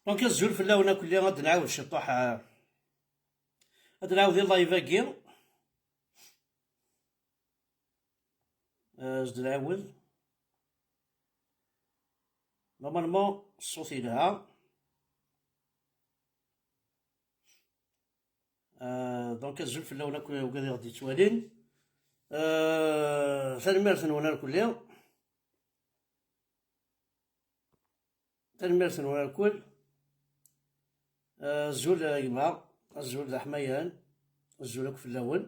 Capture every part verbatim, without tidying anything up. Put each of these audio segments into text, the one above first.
Donc, azul fell-awen akk-, ad d-nɛawed ciṭuḥ, eh, ad d-nɛawed i live-agi. Eh, ad d-nɛawed. Normalement, ṣṣut yelha. Eh, donc, azul fell-awen akk wigad i ɣ-d-yettwalin. Eh, tanemmirt-nwen ar kulli. Tanemmirt-nwen akk-, eh, azul a gma, azul d aḥmayan, azul akk fell-awen.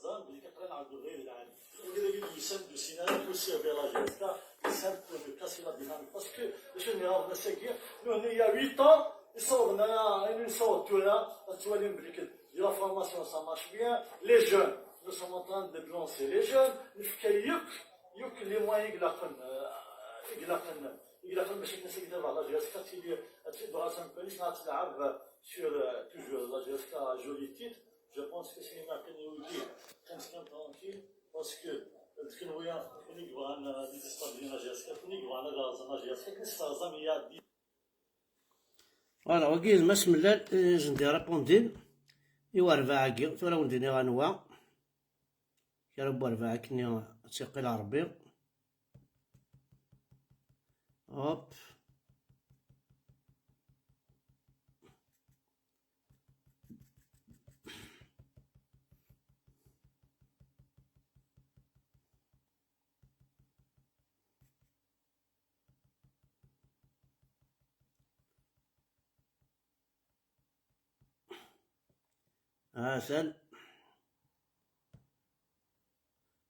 Ẓran belli aql-aneɣ deg ubrid lɛali. Wid i d-yusan d usinan, aussi avec la J S K, c'est un peu de casser la dynamique. Parce que, je ne sais pas, il y a huit ans, iṣawḍen aya, ayen iṣawḍ tura, ad twalim belli que la formation, ça marche bien. Les jeunes, nous sommes en train de lancer les jeunes. Nefka yakk, yakk les moyens i ilaqen, euh, i ilaqen, i ilaqen bac akken ass-agi tabaɣ la J S K ad tili, ad teddu ɣer Champions, ad tleɛɛeb sur, euh, toujours la J S K, joli titre. Je pense que c'est une affaire qui est tranquille, parce que, euh, kenwi, kenwi yebɣan, euh, ad yestabiliser la J S K, kenwi yebɣan ad yerẓen la J S K, akken i s-terẓam il y a dix. Voilà, wagi d Mass Mellal, eh, i sen-d-irapundin i werbaɛ-agi, tura wen-d-iniɣ anwa. Kra n werbaɛ akkenni ad tt-iqqil Ṛebbi. Hop. Atan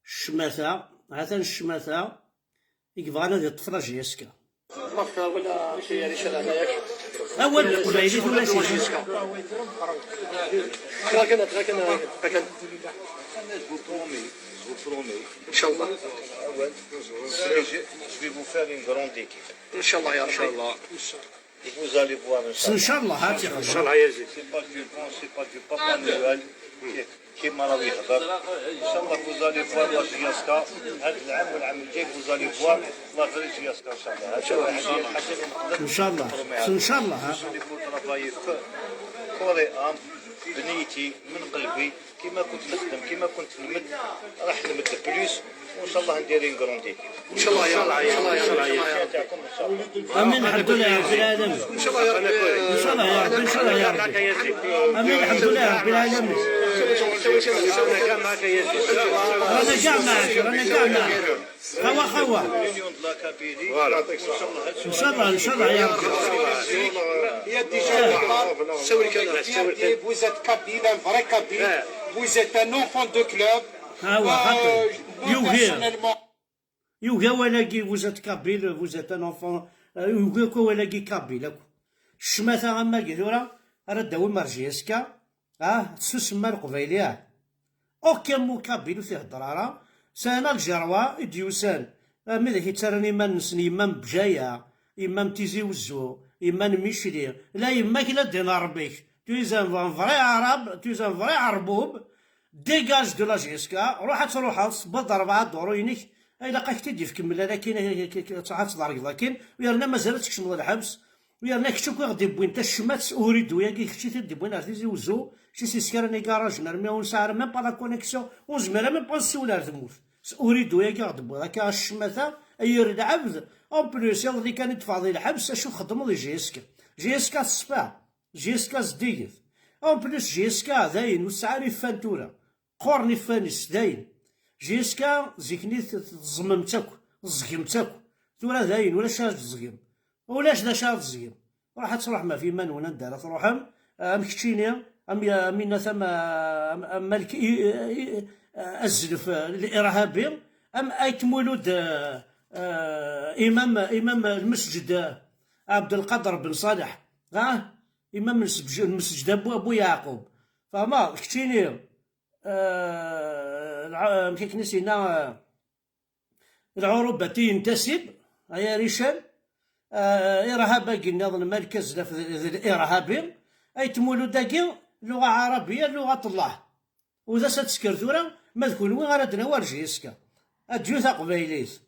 ccmata, atan ccmata i yebɣan ad yeṭṭef la J S K. Awal n teqbaylit ula s-, kra kan, kra kan, kra kan. Inchallah. Je, je vais vous faire une grande équipe. Inchallah ya Rabbi. Inchallah. Et vous allez voir, inchallah. Inchallah, ya Zid. C'est pas du vent, c'est pas du Papa Noël qui, qui m'a envoyé. Inchallah, vous allez voir la J S K. هذا العام والعام الجاي, vous allez voir la vraie J S K, inchallah. Inchallah. Inchallah. Vous allez vous travailler fort et âme, بنيتي, من قلبي. كيما كنت نخدم، كيما كنت نمد، راح نمد plus، وإن شاء الله ندير une grande équipe. إن شاء الله يا رب، إن شاء الله يا رب. تاعكم إن شاء الله. آمين، الحمد لله رب العالمين. إن شاء الله يا رب. إن شاء الله يا رب، إن شاء الله يا رب. آمين، الحمد لله رب العالمين. رانا كاع معاك، رانا كاع معاك. خوا، خوا. Voilà. إن شاء الله، إن شاء الله يا رب. Il y a des gens, vous êtes kabyle, un vrai kabyle. Vous êtes un enfant de club. ها هو خاطر. Euh, moi, يوهي. Personnellement. Yugi awal-agi, vous êtes kabyle, vous êtes un enfant, euh, yugi akk awal-agi kabyle akk. Ccmata am wagi tura, ara d-tawim ar J S K, ah, tessusem a Leqbayli, ah. Aucun mot kabyle ur t-ihedder ara. C'est un Algérois i d-yusan, armi d ak-yettarran iman-nsen yemma n Bjaya, yemma n Tizi Wezzu, yemma n Micli. La yemma-k, la ddin Ṛebbi-k. Tu es un vrai arabe, tu es un vrai Ɛerbub. Dégage de la J S K, ruḥ ad truḥeḍ, tewwiḍ rebɛa duṛu-inek, ilaq ad k-t-id-yefk Mellal akin, ad truḥeḍ ad tḍergeḍ akin, u yerna mazal ad tkecmeḍ lḥebs, u yerna kečč akk i ɣ-d-iwwin tacmat, s uridu-agi, kečč i t-id-iwwin ar Tizi Wezzu, kečč i s-yeskran igarajen, armi ur nesɛi ara même pas la connexion, ur nezmir ara même pas ad nsiwel ar tmurt. S uridu-agi i ɣ-d-tewwiḍ akka a ccmata, ay yir lɛebd, en plus, iḍelli kan i d-teffɣeḍ i lḥebs, acu txeddmeḍ i J S K? J S K teṣfa. J S K zeddiget. En plus, J S K dayen ur tesɛi ara ifan tura. Qquren ifan-is dayen. J S K zik-nni t-, teẓẓmem-tt akk, teẓẓgem-tt akk. Tura dayen ulac ara teẓẓgem. Ulac d acu ara teẓẓgem. Ruḥ ad truḥem ɣef iman-nwen anda ara truḥem. Am keččini, am ya-, am inna tam, am, am Malik i, i, i, azlef, eh, l'irhabi, am Ayt Mulud, eh, eh, imam, imam lmesǧed, eh, Ɛebdelqader Ben Ṣaleḥ. Ha? Imam n lsebj-, lmesǧed Abu, Abu Yeɛqub. Fehmeḍ? Keččini, eh, lɛa-, amek akken i s-yenna, eh, lɛurubat i yentasib, ay arican, eh, irhab-agi nniḍen, Malik Azlaf d, d l'irhabi, Ayt Mulud-agi, lluɣa ɛarabiya, lluɣa n Allah. U d as ad tesker tura, ma d kunwi ara d-nawi ar J S K. Adieu taqbaylit.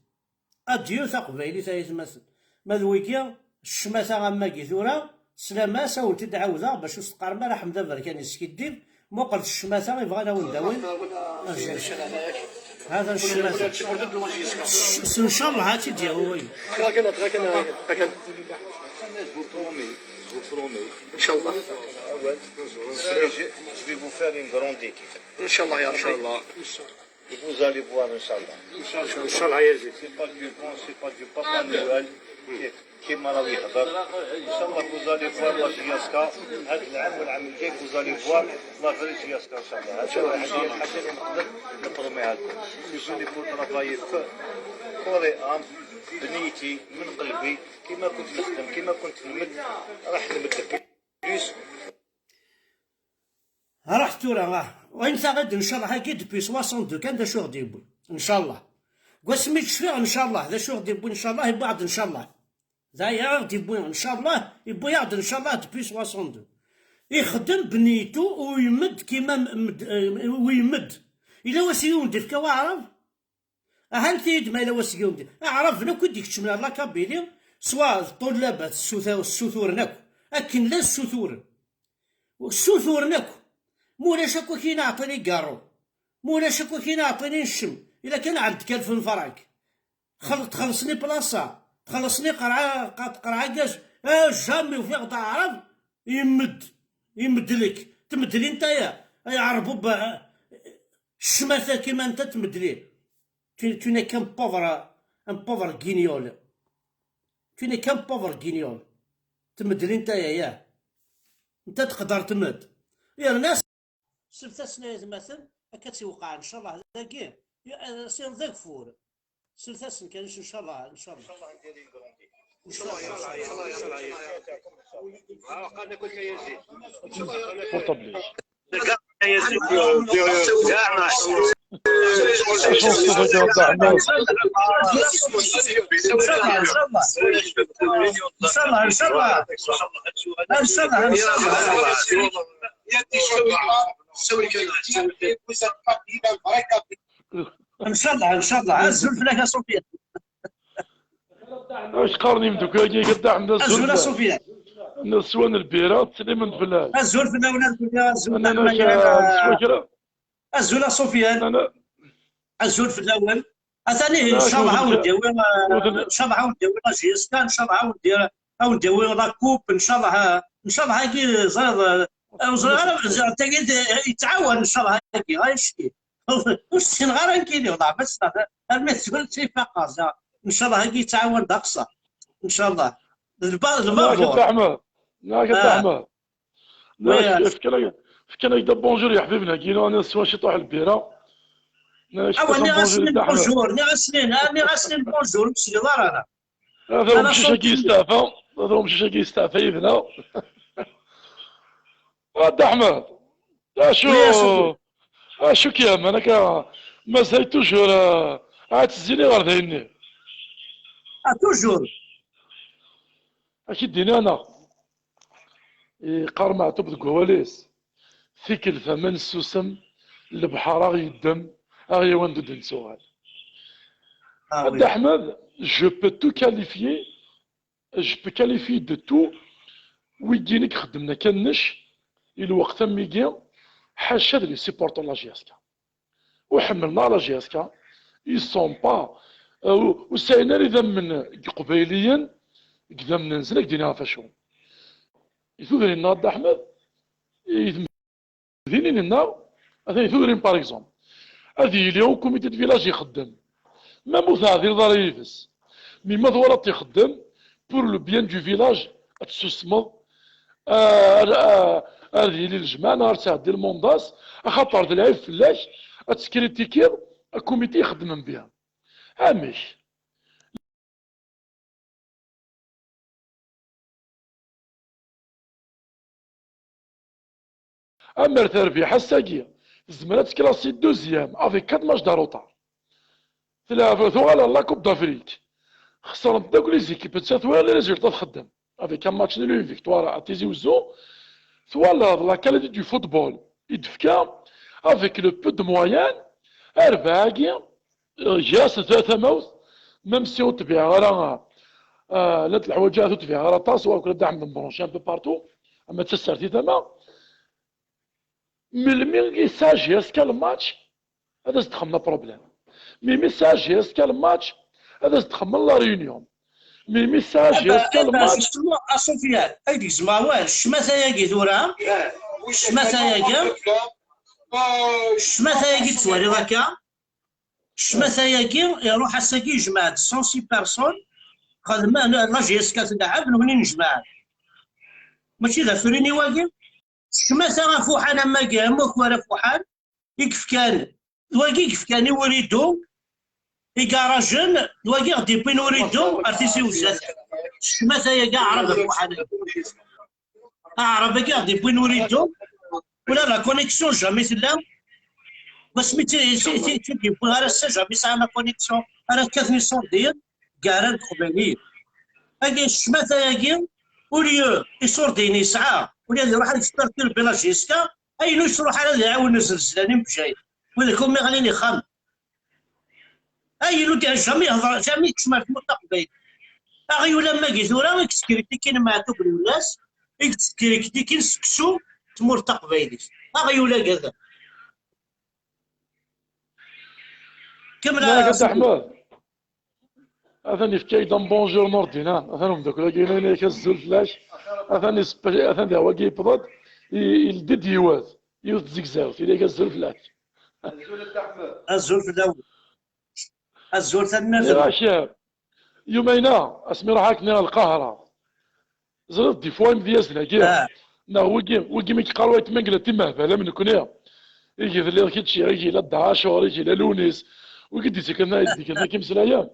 Adieu taqbaylit ay atmaten. Ma d wigi, ccmata am wagi tura, slama-s, a wen-t-id-ɛawdeɣ bac ur s-teqqarem ara Ḥmed Aberkan yeskiddib, muqlet ccmata i bɣan a wen-d-awin. Hada ccmata. S-, s-, ncallah ad tt-id-yawi wayi. Vous promettez, vous promettez. Inchallah. Je vais vous faire une grande équipe. Inchallah, ya Rabbi. Inchallah. Vous allez voir, Inch'Allah. Inch'Allah, ya Zid. C'est pas du vent, c'est pas du Papa Noël qui, qui m'a la. Inch'Allah, vous allez voir la J S K. هاد العام والعام الجاي, vous allez voir la vraie J S K, Inch'Allah. هاد هو الحاجة اللي نقدر نبروميها لكم. Je suis venu pour travailler في كوري ام، بنيتي، من قلبي، كيما كنت نخدم، كيما كنت نمد، راح نمد plus. رحت tura, اه. وين ثاغد ان شاء الله هاكي depuis soixante-deux كان دا شو غادي يبوي. ان شاء الله. قاسمي تشفيغ ان شاء الله. دا شو غادي يبوي ان شاء الله, يبعد ان شاء الله. دا يا غادي يبوي ان شاء الله, يبوي يعد ان شاء الله depuis soixante-deux. يخدم بنيتو ويمد كيما م-، مد-، آه، ويمد. الا واسيون دير كواعرب. Ahat-id ma yella wass-agi ur d-, aɛraben akk i d-ikeččmen ar la Kabylie, swa d ṭṭullabat ssuta-, ssuturen akk, akken llan ssuturen. Ssuturen akk. Ma ulac akk akin aɛṭin igarru. Ma ulac akk akin aɛṭin incem. Ila kan ɛed kalfen frank. Xel-, txellṣen i plaṣa. Txellṣen i qerɛa, qa-, qerɛa gaz. Ah, jamais ufiɣ-d aɛrab. Yemmed, yemmed lek. Tmeddel intaya, ay ɛerbu ba-, ccmata kima nta tmeddli. Tu, tu n'es qu'un pauvre, un pauvre guignol. Tu n'es qu'un pauvre guignol. Tmeddel intaya, ya. Nta tqedder tmed. Yerna s-, sebtasen ay atmaten, akka tt-iwqeɛ, ncallah, dagi, ya, sin d agfur. Slet-asen kan, ncallah, ncallah. Ncallah, ncallah, ncallah. Portable. ncallah, ncallah. ncallah, ncallah. ncallah, ncallah. Azul fell-ak a Sofiane. Acu qqaren yimdukal-agi, a Dda Ḥmed? Azul a Sofiane. Nna swan lbira, ttlimen-d fell-ak. Azul fell-awen a Sofiane, azul. Nna neswa kra. Azul a Sofiane. Azul fell-awen. Atan ihi, ncallah a wen-d-yawi, ncallah a wen-d-yawi la J S K, ncallah a wen-d-yawi la coupe, ncallah, ncallah agi, ẓriɣ, ur ẓriɣ ara, tagi yettɛawan, ncallah agi, ɣa icki. Ur ssineɣ ara ankini, wḍeɛ, bas, armi tura tifaqeɣ, ncallah agi yettɛawan d aqeṣṣer. Ncallah. D lba-, d lbabuṛ. Nniɣ-ak a Dda Ḥmed. Nniɣ-ak a Dda Ḥmed. Nniɣ-ak, fkan-ak, fkan-ak-d bonjour, yeḥbiben-agi, nniɣ-as swan ciṭuḥ lbira. Awa, nniɣ-asen bonjour, nniɣ-asen, nniɣ-asen bonjour, ur tesliḍ ara. Ata umcic-agi yesteɛfa, ata umcic-agi yesteɛfa yid-neɣ. A Dda Ḥmed, acu, acu k-yeɛman akka, mazal toujours, euh, ad tezzini ɣer dayen-nni? Ah, toujours. Ad k-id-iniɣ neɣ? Iqqar Meɛtub deg wawal-is, tikkelt ma nessusem, lebḥer aɣ-yeddem, aɣ-yawi anda ur d-nettuɣal. Ah, a Dda Ḥmed, je peux tout qualifier, je peux qualifier de tout wigi i ixeddmen akka nnec i lweqt am wigi, ḥaca d les supporters n la J S K. Ur ḥemmlen ara la J S K, ils sont pas, euh, ur, ur sɛin ara idammen deg Iqbayliyen, deg idammen-nsen, ad k-d-iniɣ ɣef acu. I tudrin-nneɣ, a Dda Ḥmed, i temdinin-nneɣ, atan i tudrin, par exemple, ad yili ukumiti de village ixeddem, même ur teɛdileḍ ara yid-s, mais ma twalaḍ-t ixeddem, pour le bien du village, ad tessusmeḍ, ah, ah, ah, ad yili lejmaɛ neɣ ad tɛeddi lmunḍa-s, axaṭer d lɛib fell-ak ad teskritikiḍ akumiti ixeddmen bien. Amek? Amer terbiḥ ass-agi, tezmer ad tekker si deuxième avec quatre matchs de retard. Tleɛb, tuɣal ɣer la Coupe d'Afrique. Xesrent akk les équipes, netta twala les résultats txeddem. Avec un match nul, une victoire à Tizi Ouzou. Twalaḍ la qualité du football i d-tefka, avec le peu de moyens, arbaɛ-agi, euh, gar-as ta-, tamawt, même si ur tbiɛeɣ ara, euh, llant leḥwaǧ ur tbiɛeɣ ara aṭas, wa akk Dda Ḥmed Mebruc un peu partout, ama d tasertit ama. Melmi i yesɛa J S K le match, ad as-d-xemmen problème. Melmi i yesɛa J S K le match, ad as-d-xemmen la réunion. Melmi i yesɛa J S K le match. Justement, a Sofiane, ay d-gezmeɣ awal, ccmata-agi tura, ccmata-agi, ccmata-agi tettwaliḍ akka, ccmata-agi, iruḥ ass-agi yejmeɛ-d cent six personnes, xedmen la J S K tleɛɛeb, nekkni nejmeɛ. Mačči d afrini wagi? Ccmata afuḥan am wagi, am wakwar afuḥan, i yefkan, d wagi i yefkan i Wuridu, igarajen, d wagi i ɣ-d-yewwin Wuridu ar Tizi Uzzu. Ccmata-agi aɛrab afuḥan. Aɛrab-agi i ɣ-d-yewwin Wuridu, ula la connexion jamais tella. Wasmi i tt-, i tt-, i tt-, i tt-id-yewwi ar ass-a, jamais sɛan la connexion. Ara kkaten iṣurdiyen, gar ar Leqbayliyen. Agi, ccmata-agi, au lieu iṣurdiyen yesɛa, au lieu ad iruḥ ad yespertirbi la J S K, ayen ur yettruḥ ara ad iɛawen izelzlan i Bejayet. Widak umi ɣlin ixxamen. Ayen ur d-, jamais yehḍer, jamais yekcem ar tmurt taqbaylit. Aɣyul am wagi tura, i yeskritikin Meɛtub Lwennas, i yeskritikin seksu tmurt taqbaylit. Aɣyul-agi ad. Kemmel a Sidi. Ḥmed. Atan yefka-yi-d un bonjour Nurdin, ha. Atan umeddakel-agi, yenna-yak azul fell-ak. Atan ispe-, atan d wagi yewweḍ-d, i-, ildi-d yiwet, yiwet tzegzawt, yenna-yak azul fell-ak. Azul a Dda Ḥmed. Azul fell-awen. Azul, tanemmirt. Nniɣ-ak, yumayna, asmi ruḥ akken ar Lqahra. Ẓriɣ, des fois, imedyazen-agi, neɣ wigi, wigi mi yeqqar wayt mengla timehbal am nekni, igi telliḍ kečči, igi la Dda Ɛacur, igi la Lunis, wigi d-ittkan, d-ittkan akken imeslayen.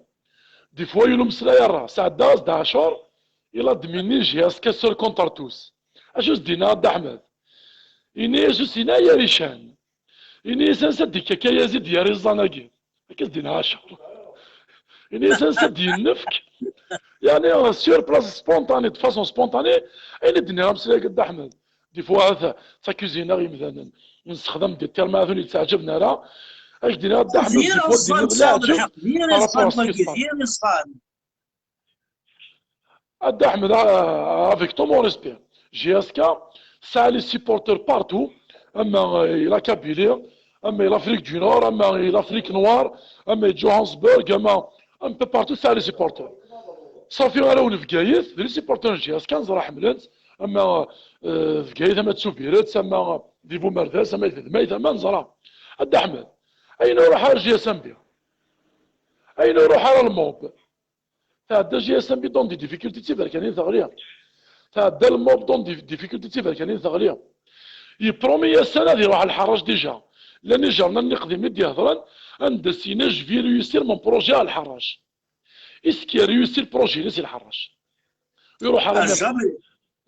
Des fois, yulu umeslay ara, sɛeddaɣ-as Dda Ɛacur, il a diminué, j'ai un casseur contre tous. Acu s-d-yenna Dda Ḥmed? Yenna-yas usin ay arican. Ini-as ansa d-ikka Kayazid gar iẓẓan-agi. Akka s-d-yenna Ɛacur. Ini-as ansa d-yennefk. Yeɛni, sur place, spontané, de façon spontanée, ayen i d-nniɣ ameslay-agi Dda Ḥmed. Des fois, ahat, ttakuzineɣ imdanen. Nessexdam des termes ahat ur yettaɛǧaben ara. Ad k-d-iniɣ Dda Ḥmed, des fois, d-iniḍ leɛǧeb par rapport à ce qui se passe. A Dda Ḥmed, ah, avec tout mon respect, J S K tesɛa les supporters partout, ama, euh, i la Kabylie, ama i l'Afrique du Nord, ama i l'Afrique noire, ama i Johannesburg, ama un peu partout tesɛa les supporters. Safi, arraw n Bgayet d les supporters n J S K, neẓra ḥemmlen-tt, ama, euh, Bgayet, ama d Tubiret, ama di Bumerdas, ama di Tedmayt, ama neẓra. A Dda Ḥmed, ayen ur ruḥ ara J S M B, ayen ur ruḥ ara le MOB, tɛedda J S M B dans des difficultés d tiberkanin teɣli. Tɛedda le MOB dans des difficultés d tiberkanin teɣli. Yepromi-yasen ad iruḥ ɣer lḥerrac déjà. Llan ijernan n iqdimen i d-ihedren, anda s-yenna, je vais réussir mon projet ɣer lḥerrac. Est-ce qu'il a réussi le projet-ines i lḥerrac? Ur iruḥ ara. Ah, jamais.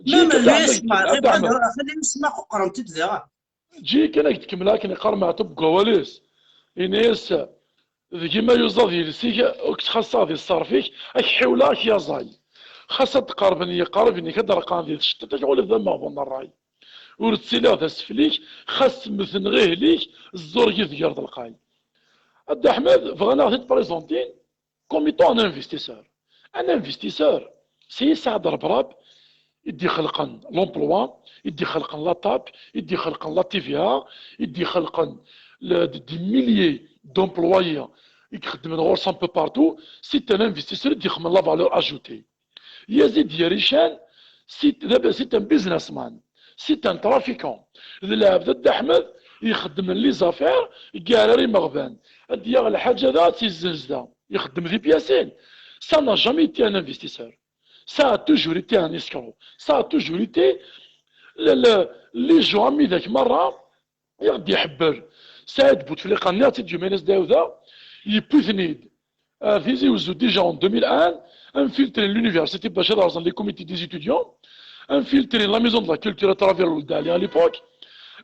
Même lui, Ismaïl, Dda Ḥmed, xali Ismaïl, qeqqrent-id diɣen. Ǧi kan ad k-d-kemmleɣ akken iqqar Meɛtub deg wawal-is. Ini-as, deg-i ma yuẓad yiles-ik, ur k-ttxaṣṣaɣ di ṣṣerf-ik, ad k-ḥiwleɣ, ad k-yaẓay. Xas ad d-qerben yiqerben-ik, ad d-reqqɛen di tceṭṭiṭ-ik, ɣulef d ameɣbun n ṛṛay. Ur ttiliɣ d asfel-ik, xas mmten ɣihel-ik, ẓẓur yid-k gar telqay. A Dda Ḥmed, bɣan ad aɣ-t-id-présentin comme étant un investisseur. Un investisseur, c'est Saɛd Rebrab, i d-ixelqen l'emploi, i d-ixelqen la TAP, i d-ixelqen la T V A, i d-ixelqen le, des milliers d'employés i ixeddmen ɣur-s un peu partout. C'est un investisseur i d-ixedmen la valeur ajoutée. Yazid Yarican, c'est, c'est un businessman, c'est un trafiquant. D lɛebd a Dda Ḥmed ixeddmen les affaires, gar ar imeɣban. Ad d-yaɣ lḥaǧa da, ad tt-izzenz da. Ixeddem tipiyasin. Ça n'a jamais été un investisseur. Ça a toujours été un escroc. Ça a toujours été le, le, les gens, am widak merra, i ɣ-d-iḥebbel Saɛid Bouteflika, nniɣ-tt-id Yumanes Dawda, yewwi-ten-id ar Tizi Uzzu déjà en deux mille un, infiltrin l'université bac ad rẓen les comités des étudiants, infiltrin la maison de la culture à travers Ould Ali à l'époque,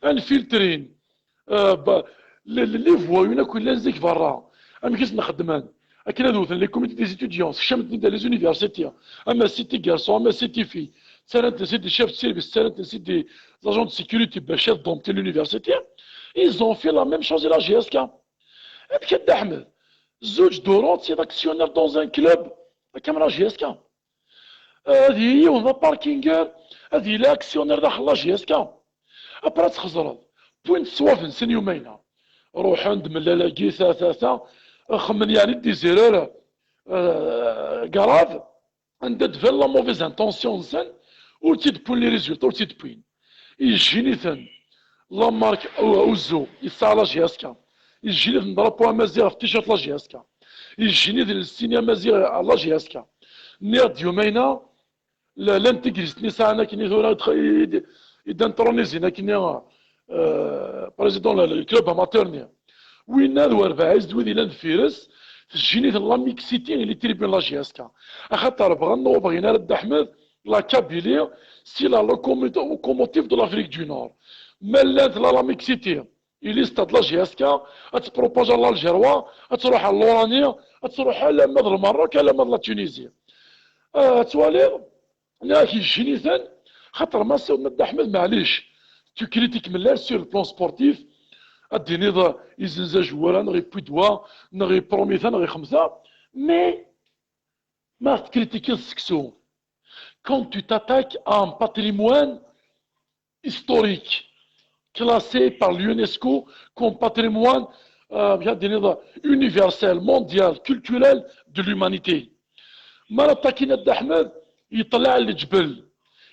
infiltrin, euh, ba-, les, les, les voyous akk yellan zik berra, amek i sen-xeddmen, akken ad wten les comités des étudiants, sekcament-ten-id les universités, ama c'était garçon, ama c'était fille, ttarran-ten-id des chefs de service, ttarran-ten-id des agents de sécurité bac ad dompter l'université. Ils ont fait la même chose à la J S K. Amek a Dda Ḥmed? Zzuǧ, Doro, tu es actionnaire dans un club, akka am la J S K. Ad yili yiwen d aparkinger, ad yili actionnaire daxel la J S K. Après ad txezreḍ. Wwin-d ṣṣwab-nsen yumayna. Ruḥen-d mellal-agi, ta, ta, ta. Xemmen yeɛni d-izir ara, euh, garab. Anda d-tban la mauvaise intention-nsen, ur tt-id-wwin les résultats, ur tt-id-wwin. Yejjin-iten la marque Ouzo, yesɛa la J S K. Yejjin-iten drapeau amaziɣ ɣef t-shirt la J S K. Yejjin-iten le signe amaziɣ la J S K. Nniɣ-d yumayna, la, l'intégriste-nni sɛan akken i tura i d-, i d-, i d-intronizin akken i, euh, président le, le club amateur-nni. Winna d werbaɛ-is d wid yellan deffir-s, tejjin-iten la mixité i les tribunes la J S K. Axaṭer bɣan neɣ ur bɣin ara Dda Ḥmed, la Kabylie, c'est la locomotive, locomotive de l'Afrique du Nord. Ma llant la, la mixité, i les stades la J S K, ad tpropage à l'Algérois, ad tṛuḥ à l'Oranie, ad tṛuḥ alamma d Lmerruk, alamma d la Tunisie. Ah, ad twaliḍ? Neɣ ak yejjin-iten, xaṭer Mass Dda Ḥmed, maɛlic, tu critiques mliḥ sur le plan sportif, ad d-tiniḍ, ah, izenz ajewwar-a, neɣ yewwi-d wa, neɣ yepromita, neɣ yexmeta, mais ma tettkritikiḍ seksu, quand tu t'attaques à un patrimoine historique classé par l'UNESCO comme patrimoine, euh, amek ad d-tiniḍ, universel, mondial, culturel de l'humanité. Mi ara ṭṭakin a Dda Ḥmed, yeṭleɛ leǧbel,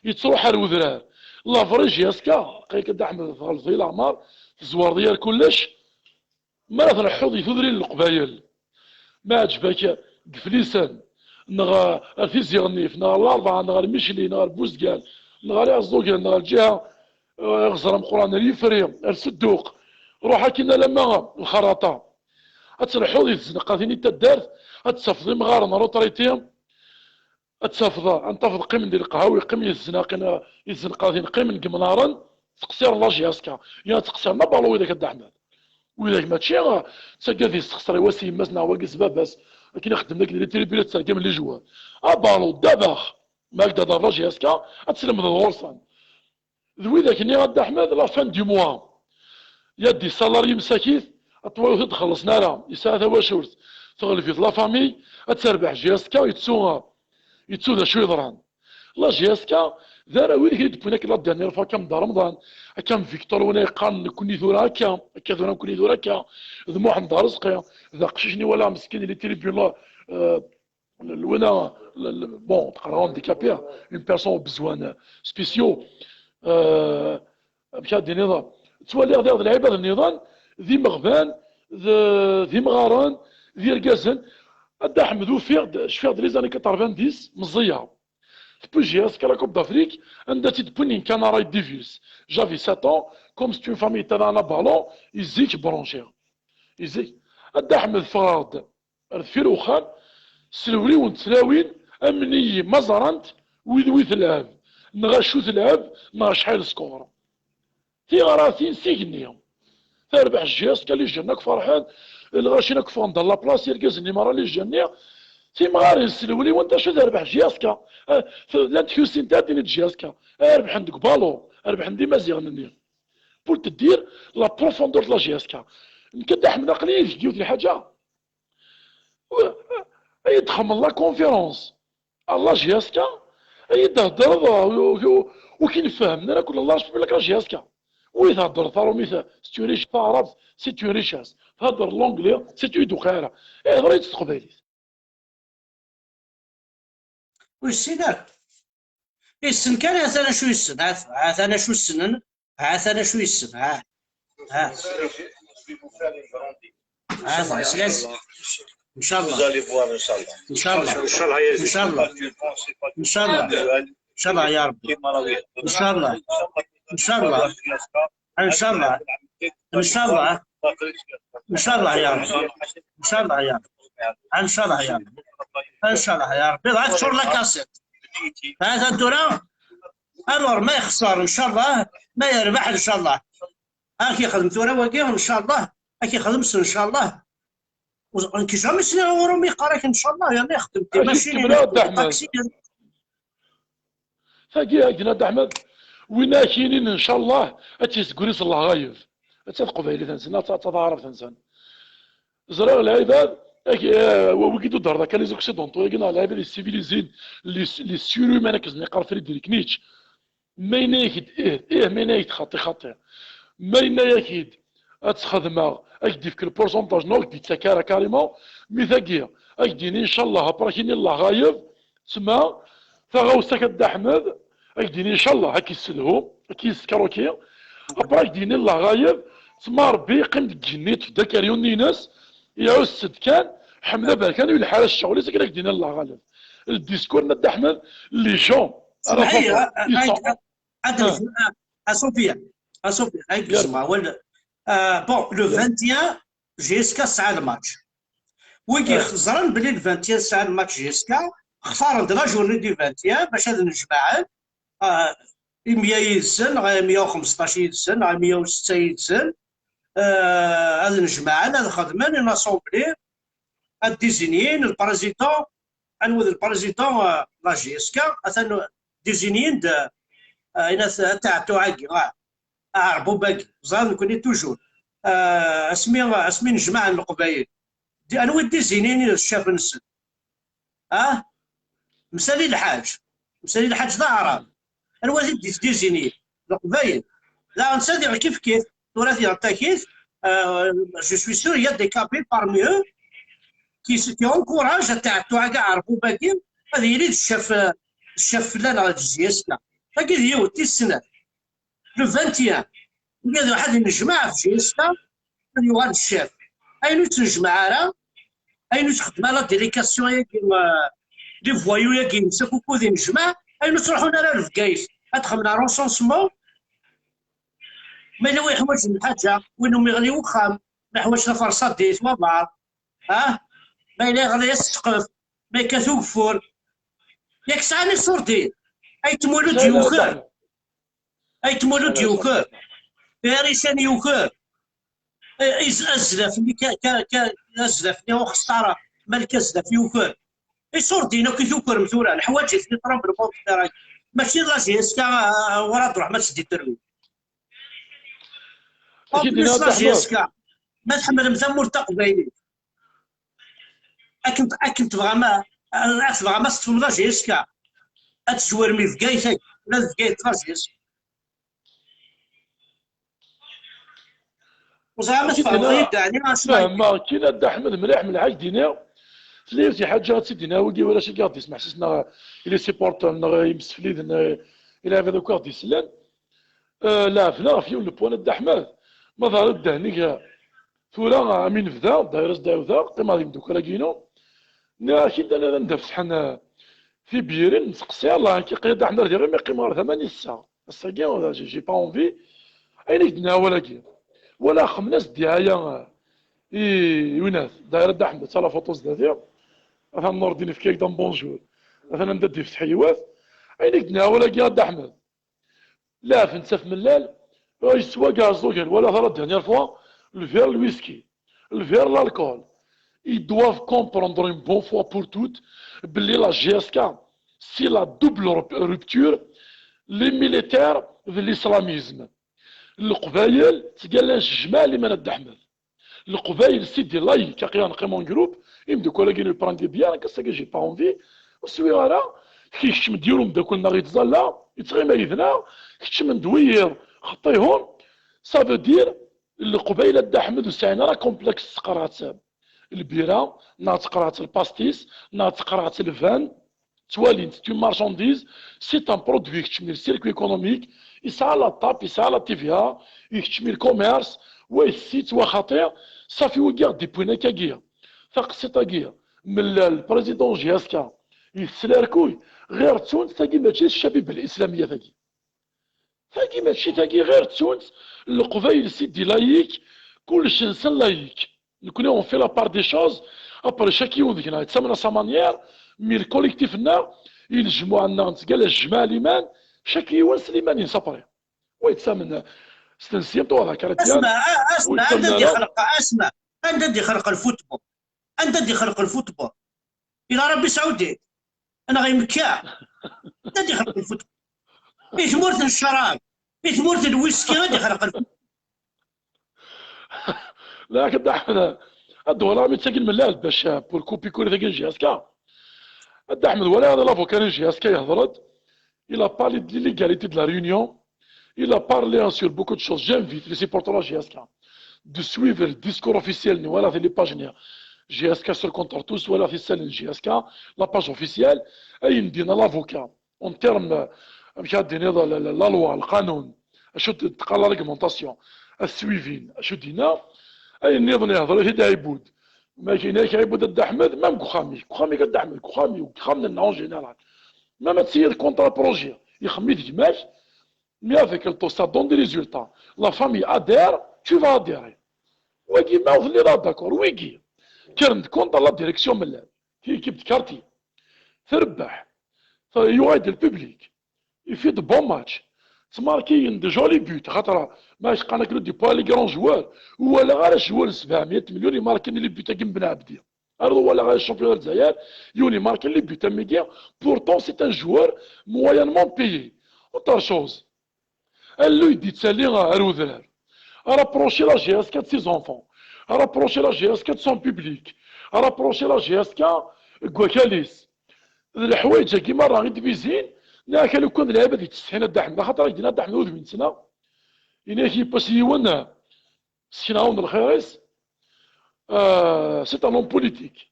yettruḥ ar wedrar. La vraie J S K, qay-k a Dda Ḥmed, tɣelḍeḍ i leɛmer, tezwareḍ-iyi ar kullec. Mi ara tleḥḥuḍ di tudrin n Leqbayel, ma ɛǧeb-ak deg Iflisen, neɣ ar Tizi Ɣennif, neɣ ar Larebɛa, neɣ ar Micli, neɣ ar Buzgan, neɣ ar Iɛeẓẓugen, neɣ ar lǧiha, eh, Iɣẓer Ameqqran, ar Yifri, ar Sedduq, ruḥ akin alamma Lxerraṭa. Ad tleḥḥuḍ di tzenqatin i taddart, ad tafeḍ imɣaren retraités, ad tafeḍ, ad tafeḍ qqimen di leqhawi, qqimen di tzenqatin, di tzenqatin, qqimen deg imnaren, teqsiren la J S K. Ya teqsiren abalu widak a Dda Ḥmed. Widak mačči, ah, d taggad yessexṣer i was yemma-s neɣ wagi s baba-s, akken ixeddmen akken di les tribunes ad ttergamen les joueurs. Abalu, ddabex, ma ak d-hder la J S K, ad tlemdeḍ ɣur-sen. D widak-nni a Dda Ḥmed, la fin du mois, ya d-issalari msakit, ad twaliḍ ur t-id-xellṣen ara, yesɛa tawacult, teɣleb-it la famille, ad terbeḥ J S K, yettu, yettu d acu yeḍran. La J S K, d arraw i d-wwin akken la dernière fois, akka am Dda Remḍan, akka am Victor, win ay yeqqaren nekkni tura akka, akka tura nekkni tura akka, d Muḥend Arezqi, d aqcic-nni wala meskin, il est tribune, euh, Lwena, le, le, bon, teqqar handicapé, une personne aux besoins spéciaux. Euh, amek ad d-tiniḍ, ttwaliɣ diɣ d lɛibad nniḍen, d imeɣban, d, d imɣaren, d irgazen. A Dda Ḥmed, ufiɣ-d, cfiɣ-d les années quatre-vingt-dix, meẓẓiyeɣ. Tewwi J S K la Coupe d'Afrique, anda tt-id-wwin une canne à rail divise. J'avais sept ans, comme c'est une famille terrain à ballon, i zik branché. I zik. A Dda Ḥmed, ffɣeɣ-d ar deffir uxxam, slewliwent tlawin, amniyi ma ẓrant wid wi telɛeb, neɣ acu telɛeb, neɣ acḥal score. Tiɣratin s igenni. Terbeḥ J S K, les jeunes akk ferḥen, lɣaci akk ffɣen dans la place, irgazen-nni merra, les jeunes-nni. Timɣarin slewliwent acu terbeḥ J S K. Ah, llant tkusin ta din d J S K. Ah, rebḥen deg ballon, rebḥen d imaziɣen-nni. Pour te dire la profondeur de la J S K. Nekk a Dda Ḥmed aql-iyi deg yiwet n lḥaǧa. Ay d-xemmeḍ la conférence à la J S K, ay d-theddreḍ, ur k-nfehhmen ara kul la République la J S K. Wi theddreḍ tarumit, c'est une richesse, taɛrabt, c'est une richesse. Theddreḍ l'anglais, c'est une duqara. Ihder-itt s teqbaylit. Ur yessin ara. Yessen kan, atan acu yessen, atan acu ssnen, atan acu yessen, ha. Ha. Ha, nslas. Inchallah. Vous allez voir, Inchallah. Inchallah. Inchallah, ya Inchallah. Inchallah. Inchallah, ya Rabbi. Inchallah. Inchallah. Inchallah. Inchallah. Inchallah, ya Rabbi. Inchallah, ya Rabbi. Inchallah, ya Rabbi. Inchallah, ya Rabbi. Ad teččur la cassette. Hada tura. Alors, ma yexṣer, Inchallah. Ma yerbeḥ, Inchallah. Ad k-yexdem tura wagi, Inchallah. Ad k-yexdem s Inchallah. Nekk jamais sliɣ i uɣrum yeqqar-ak Inchallah, yerna ixeddem timacinin, ixeddem taksi. Tagi, akken a Dda Ḥmed, win ara k-yinin Incallah, ad tt-yesguri s lɣayeb. Ad tt-teqbaylit-nsen, ad tt-taɛrabt-nsen. Ẓriɣ lɛibad, Ak-, eh, wa-, wigi d-udar d akka, les occidentaux, yagi neɣ lɛibad yessivilizin, les, les surhumains, akken ẓniqar Friedrich Nietzsche. Ma yenna-yak-d ih, ih, ma yenna-yak-d xaṭi, xaṭi. Ma yenna-yak-id ad tt-xedmeɣ, ad k-d-ifk le pourcentage, neɣ ur k-d-ittak ara carrément, mi tagi, ad k-d-yini, inchallah, après ad k-yini Allah ɣayeb, tma, taɣawsa-k a Dda Ḥmed, ad k-d-yini, inchallah, ad k-yessedhu, ad k-yessekruki, après ad k-d-yini Allah ɣayeb, tma Rebbi yeqqim deg igenni, yeṭṭef-d akaryun-ines, iɛuss-d kan, Ḥmed Aberkan, ur yelḥa ara s ccɣel-is, akken ad k-d-yini Allah ɣaleb. Le discours n Dda Ḥmed, les gens, ara Semḥ-iyi, tafeḍ, a- ils a- sont a- a Dda Ḥmed, a- a Sophia, a Sophia, ay gezmeɣ awal. Ah, bon, le vingt et un, J S K tesɛa le match. Wigi ẓran belli le vingt et un tesɛa le match J S K, xtaren-d la journée du vingt et un bac ad nnejmaɛen, ah, i meyya yid-sen, neɣ i meyya u xemseṭṭac yid-sen, neɣ i meyya u setta yid-sen, ah, ad nnejmaɛen, ad xedmen une assemblée, ad désignin le président, anwa d le président, ah, la J S K, atan désignin-d, ah, ayen at-, ataɛtuɛ-agi, ah, aɛerqub-agi, ẓran nekkni toujours. Ah, asmi, asmi nejmaɛen Leqbayel, di-, anwa i d-izinin i d ccaf-nsen? Ah? Msali Lḥaǧ. Msali Lḥaǧ d aɛrab. Anwa i d-izinin? Leqbayel. Daɣen netta diɣ kif kif, tura tiɣ takit, ah, je suis sûr, il y a des Kabyles parmi eux qui, qui encouragent ataɛtuɛ-agi, aɛerqub-agi, ad yili d ccaf, d ccaf fell-aneɣ, d J S K. Tagi d yiwet, tis snat. Le vingt et un, wigi ad ruḥ ad nnejmaɛ ɣef J S K, ad yuɣal ccaf. Ayen ur ttnejmaɛ ara, ayen ur txeddem ara la délégation-agi, euh, les voyous-agi, msakukkud innejmaɛ, ayen ur ttruḥun ara ar Bgayet, ad xedmen recensement. Ma yella win yeḥwaǧen lḥaǧa, win umi yeɣli uxxam, ma yeḥwaǧ taferṣadit, wabeɛḍ, ah, ma yella yeɣli-as ssqef, ma yekkat ugeffur. Yak sɛan iṣurdiyen. Ayt Mulud yuker. Ayt Mulud yuker. Irisan yuker. Iz-, azlaf-nni ka, ka, ka, azlaf-nni uxeṣṣar, malk azlaf yuker. Iṣurdiyen akk i tukrem tura, leḥwaǧ-iten i tremblement de terre-agi. Mačči d la J S K, ah, wara ad truḥem ad s-d-iterwi. En plus, la J S K, ma tḥemmlem tamurt taqbaylit, akken, akken tebɣam a, a tebɣam ad teṭṭfem la J S K, ad tezwarem i Bgayet-agi, ula d Bgayet la J S K. Ur ẓriɣ ma tfehmeḍ-iyi-d, ɛni asma. Fehmeɣ, kina Dda Ḥmed mliḥ, mliḥ ad k-d-iniɣ. Tella yiwet n lḥaǧa ad tt-id-iniɣ, wigi warrac-agi ad d-ismeḥsis neɣ les supporters neɣ imsefliden, eh, i lɛibad akk ad d-isellen. Eh, leɛfna ɣef yiwen n le point a Dda Ḥmed. Ma teɣriḍ ddehn-ik, eh, tura, eh, am i nebda, dayra s d-ɛiwdeɣ, qqimeɣ d imeddukal-agi-inu. Nniɣ-ak-id, ad, ad d-afesḥen, eh, tibyirin, nseqsi, Allah, nekk, iqqim Dda Ḥmed ar diɣ imi qqim ɣer tama n yesseɣ. Ass-agi, eh, j'ai, j'ai pas envie. Ayen i k-d-nniɣ awal-agi. Wala xemlas ddiɛaya, eh, i, i winat, dayra Dda Ḥmed, ta la photo sdat-i. Atan Nurdin ifka-yak-d am bonjour. Atan anda d-ifteḥ yiwat. Ayen i k-d-nniɣ awal-agi a Dda Ḥmed. Laɛef netta f mellal, yeswa gaɛẓugen, wala tara dernière fois, le verre le whisky, le verre l'alcool. Ils doivent comprendre une bonne fois pour toutes belli la J S K, c'est la double rup-, rupture, les militaires de l'islamisme. Leqbayel ttgallan s jmaɛ liman a Dda Ḥmed. Leqbayel, c'est des laïcs, aql-aɣ neqqim en groupe, imdukal-agi n le prendre des bières, nekk ass-agi j'ai pas envie, ur swiɣ ara, kekcem-d yiwen umeddakel-nneɣ yettẓalla, yettɣima yid-neɣ, kecmen-d wiyiḍ, xeṭṭihun, ça veut dire, Leqbayel a Dda Ḥmed ur sɛin ara complexe s tqerɛet, lbira, neɣ tqerɛet lpastis, neɣ tqerɛet lvan, ttwalin-t, c'est une marchandise, c'est un produit, ikeččem le circuit économique, yesɛa la tape, yesɛa la T V A, ikeččem le commerce, wa itess-itt, wa xaṭi, safi wigi ɣ-d-iwwin akkagi. Taqsiṭ-agi, mella le président J S K, itess larkuy, ɣir ttunt, tagi mačči d ccabib l-islamiyya tagi. Tagi mačči tagi ɣir ttunt, Leqbayel c'est des laïcs, kullec-nsen laïc. Nekkni on fait la part des choses, après chaque yiwen deg-neɣ yettamen à sa manière, mais le collectif-nneɣ, i lejmuɛ-nneɣ nettgalla jmaɛ liman, chaque yiwen s liman-ines après. Wa yettamen s tensimt, wa d akratiyan, Asma, a-, asma, anda d-ixleq, asma, anda d-ixleq lfutbol? Anda d-ixleq lfutbol? Ila Rabbi Saudi, neɣ i Mekka? Anda d-ixleq lfutbol? I tmurt n ccrab, i tmurt n lwiski ad d-ixleq lfutbol. Lakin Dda Ḥmed, Ad d-uɣaleɣ mi ttagen mellal bac, euh, pour couper court tagi n J S K. Dda Ḥmed wala d l'avocat n J S K yehder-d. Il a parlé de l'illégalité de la réunion. Il a parlé, hein, sur beaucoup de choses. J'invite les supporters de la J S K de suivre le discours officiel ni wala les pages ni J S K sur contre tous wala les salles J S K, la page officielle. Ayen d-yenna l'avocat en terme, amek ad d-tiniḍ, la, la, la loi, lqanun, acu d-teqqar la réglementation, aswivin, acu d-yenna, ayen nniḍen ihḍer-it-id Ɛibud. Ma yenna-k Ɛibud a Dda Ḥmed, même deg uxxam-ik, deg uxxam-ik a Dda Ḥmed, deg uxxam-iw, deg uxxam-nneɣ en général. Même ad tiliḍ contre projet, yexmem-it gma-k, mais avec le temps, ça donne des résultats. La famille adhère, tu vas adhérer. Wagi ma ur telliḍ ara d'accord, wigi kkren-d contre la direction, mellan, l'équipe de quartier terbeḥ, yuɣal-d le public, il fait de bons matchs, ttmarkiyen de jolis buts, xaṭer ma qqaren-ak le départ les grands joueurs, ur walaɣ ara joueur n sebɛemya millions imarken les buts-agi n Ben Abdi. Ar ur walaɣ ara championnat Lezzayer yiwen imarken les buts am wigi. Pourtant c'est un joueur moyennement payé. Autre chose, alluy d-yettali ar udrar. Rapprocher la J S K de ses enfants. Rapprocher la J S K de son public. Rapprocher la J S K deg wakal-is. D leḥwayeǧ-agi merra i d-bizin, neɣ akal ukkan d lɛibad yettsetḥin a Dda Ḥmed, axaṭer ak-d-yenna Dda Ḥmed udem yettnaɣ. Yenna-k yiwwas yiwen, sekna-awen lxir-is. Euh, c'est un homme politique.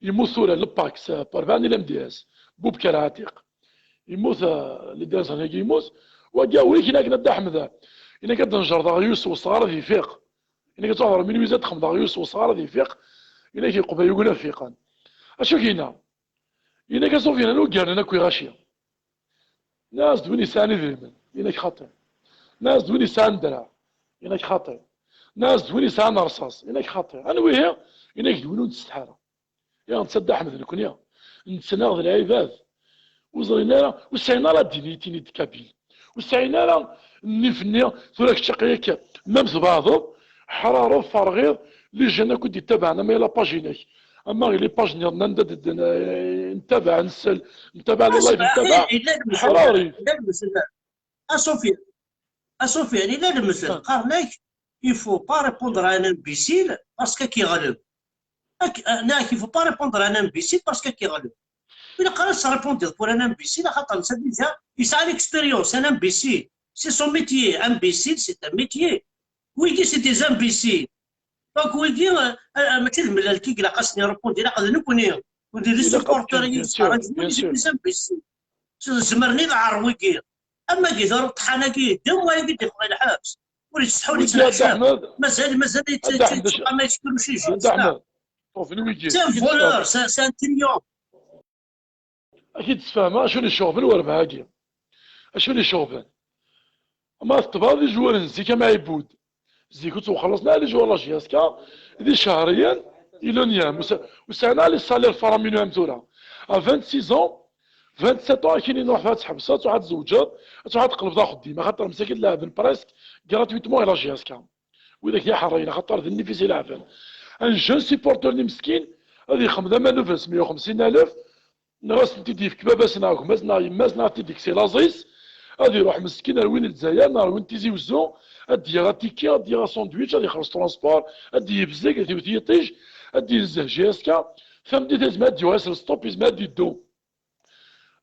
Yemmut tura, le Pax, euh, par vingt l'M D S, Bubker Ɛtiq. Yemmut, euh, les dernières années-agi yemmut. Wagi, ur ikin akken a Dda Ḥmed. Inak ad d-njerdeɣ yus wesɣar ad ifiq. Inak ad tuɣ ɣer minwi zad xemdeɣ yus wesɣar ad ifiq. Inak yeqba yugi ad fiqen. Acu k-yenna? Inak aṣufyan ugaren akk iɣaci. Nnas d win yesɛan idrimen, inak xaṭi. Nnas d win yesɛan ddreɛ, inak xaṭi. Nnas d win yesɛan rṣaṣ, inak xaṭi. Anwi ihi? Inak d win ur nettsetḥi ara. Ya netta Dda Ḥmed nekni nettnaɣ d lɛibad. Ur ẓrin ara, ur sɛin ara ddin i tini d Kabil. Ur sɛin ara nnif-nni, tura kečč aql-ak, même tbeɛdeḍ, ḥrareḍ, terɣiḍ, les jeunes akk i d-ittabaɛen, ama i la page-inek, ama i les pages nniḍen anda d-, d-, ntabaɛ, nsel, ntabaɛ les live, ntabaɛ, ḥrarit. A Sofiane, a Sofiane, yella lemtel, qqaren-ak, il faut pas répondre à un imbécile parce que qui غلب. Ak-, euh, neɣ il faut pas répondre à un imbécile parce que qui غلب. Ilaq ara tesrépondiḍ pour un imbécile, axaṭer netta déjà yesɛa l'expérience, un imbécile. C'est son métier, imbécile, c'est un métier. Wigi, c'est des imbéciles. Donc, wigi, euh, euh, mačči d Mellal kan ilaq ad sen-irépond, ilaq d nekkni. Wigi, d les supporters, bien sûr, bien sûr, des imbéciles. Zemren i lɛar wigi. Ama gi d aruṭḥan-agi, d amway-agi d-iffeɣ i lḥebs. Ur yettsetḥi, ur yettneḥsab. Mazal, mazal yettqamay secret chez J S K. C'est un voleur, c'est un, c'est un truand. Ad k-id-sfehmeɣ acu n iceɣben werbaɛ-agi. Acu n iceɣben? Ma teṭṭbeḍ ijuwaren n zik am Ɛibud, zik ur ttwaxelṣen ara les joueurs la J S K, d icehriyen, ilonyam, ur sɛin ara les salaires faramineux am tura. À vingt-six ans, vingt-sept ans, akin i nruḥ ad tḥebseḍ, ad tṛuḥeḍ ad tzewǧeḍ, ad tṛuḥeḍ ad tqelbeḍ axeddim, axaṭer msakit leɛben presque gratuitement i la J S K. Widak d iḥerriyen, axaṭer d nnif-is i leɛben. Un jeune supporter-nni meskin, ad yexdem d amanuf n meyya u xemsin alef, neɣ ad sen-t-id-yefk baba-s neɣ gma-s neɣ yemma-s, neɣ ad t-id-yekkes i laẓ-is, ad iruḥ meskin ar win n Lezzayer neɣ ar win n Tizi Wezzu, ad d-yaɣ atiki, ad d-yaɣ asandwich, ad ixelleṣ transport, ad d-yebzeg, ad t-iwet yiṭij, ad d-yenzeh J S K. Tameddit yezmer ad d-yuɣal s lstop, yezmer ad d-yeddu.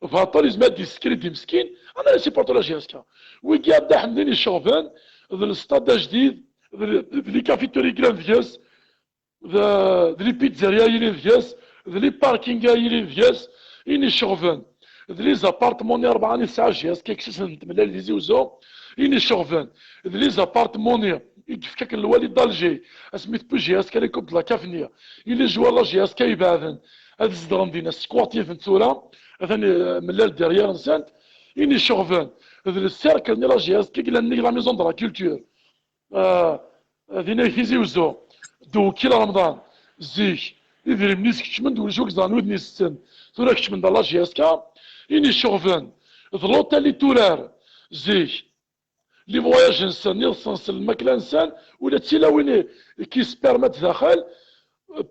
Baṭel, yezmer ad d-yessekridi meskin, ana supporter la J S K. Wigi a Dda Ḥmed ayen iceɣben d lstad ajdid, d, d les cafétérias yellan deg-s, d, d les pizzerias yellan deg-s, d les parkings yellan deg-s, ayen iceɣben d les appartements-nni rebɛa i tesɛa J S K, kkes-asen tmellalin Tizi Wezzu, ayen iceɣben d les appartements-nni i yefka akken lwali d'Alger, asmi tewwi J S K la Coupe de la CAF-nni, i les joueurs la J S K ibeɛden ad zedɣen dinna, squat yifen tura, atan, eh, mellal derrière-nsent, ayen iceɣben d le cercle-nni la J S K i yellan nnig la Maison de la Culture. Ah, dinna i Tizi Wezzu, d uwekkil Remḍan, zik, idrimen-is keččmen-d, ulac wi yeẓran wid-nni itetten, tura keččmen-d la J S K, ayen iceɣben d l'hôtel i turar, zik, les voyages-nsen, iḍes-nsen, lmakla-nsen, ula d tilawin i, qui se permettent daxel,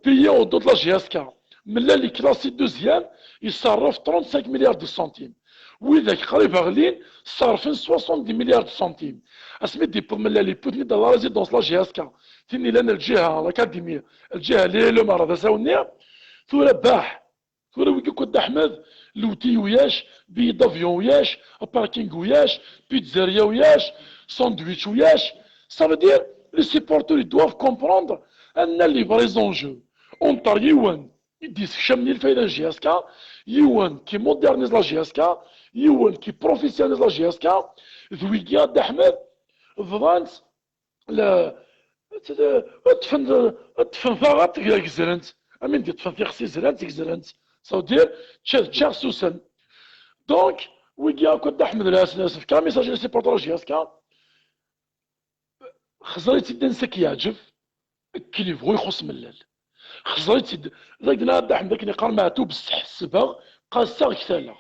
payées au dos de la J S K. Mlal iklasi deuxième, iṣerref trente-cinq milliards de centimes. Widak qrib ɣlin, ṣerrfen soixante-dix milliards de centimes. Asmi d-yewweḍ Mlal, yewwi-ten-id à la résidence, la G S K. Tin ilan lǧiha, l'académie, lǧiha li le mara d asawen-nni, tura baḥ. Tura wigi akk a Dda Ḥmed, l'outil uyac, billet d'avion uyac, parking uyac, pizzeria uyac, sandwich uyac. Ça veut dire, les supporters, ils doivent comprendre, anna les vrais enjeux. Entre yiwen i d-yessekcamen i lfayda n G S K, yiwen qui modernise la G S K, yiwen qui professionnalise la G S K, d wigi a Dda Ḥmed, bɣan-tt la, ad ṭṭfen, ad ṭṭfen taɣaṭ, gezren-tt. Amin d-ṭṭfen tixsi, zran-tt, gezren-tt. Ça veut dire, čča, čča, susen. Donc, wigi akk a Dda Ḥmed Lḥasen, asefk-a, message les supporters G S K. Xẓer-itt-id ansa k-yeɛǧeb, akken yebɣu ixuṣ Mlal. Xẓer-itt-id, d ak-d-nniɣ a Dda Ḥmed akken iqqar Meɛtub, sseḥsbeɣ, qaseɣ, ktaleɣ.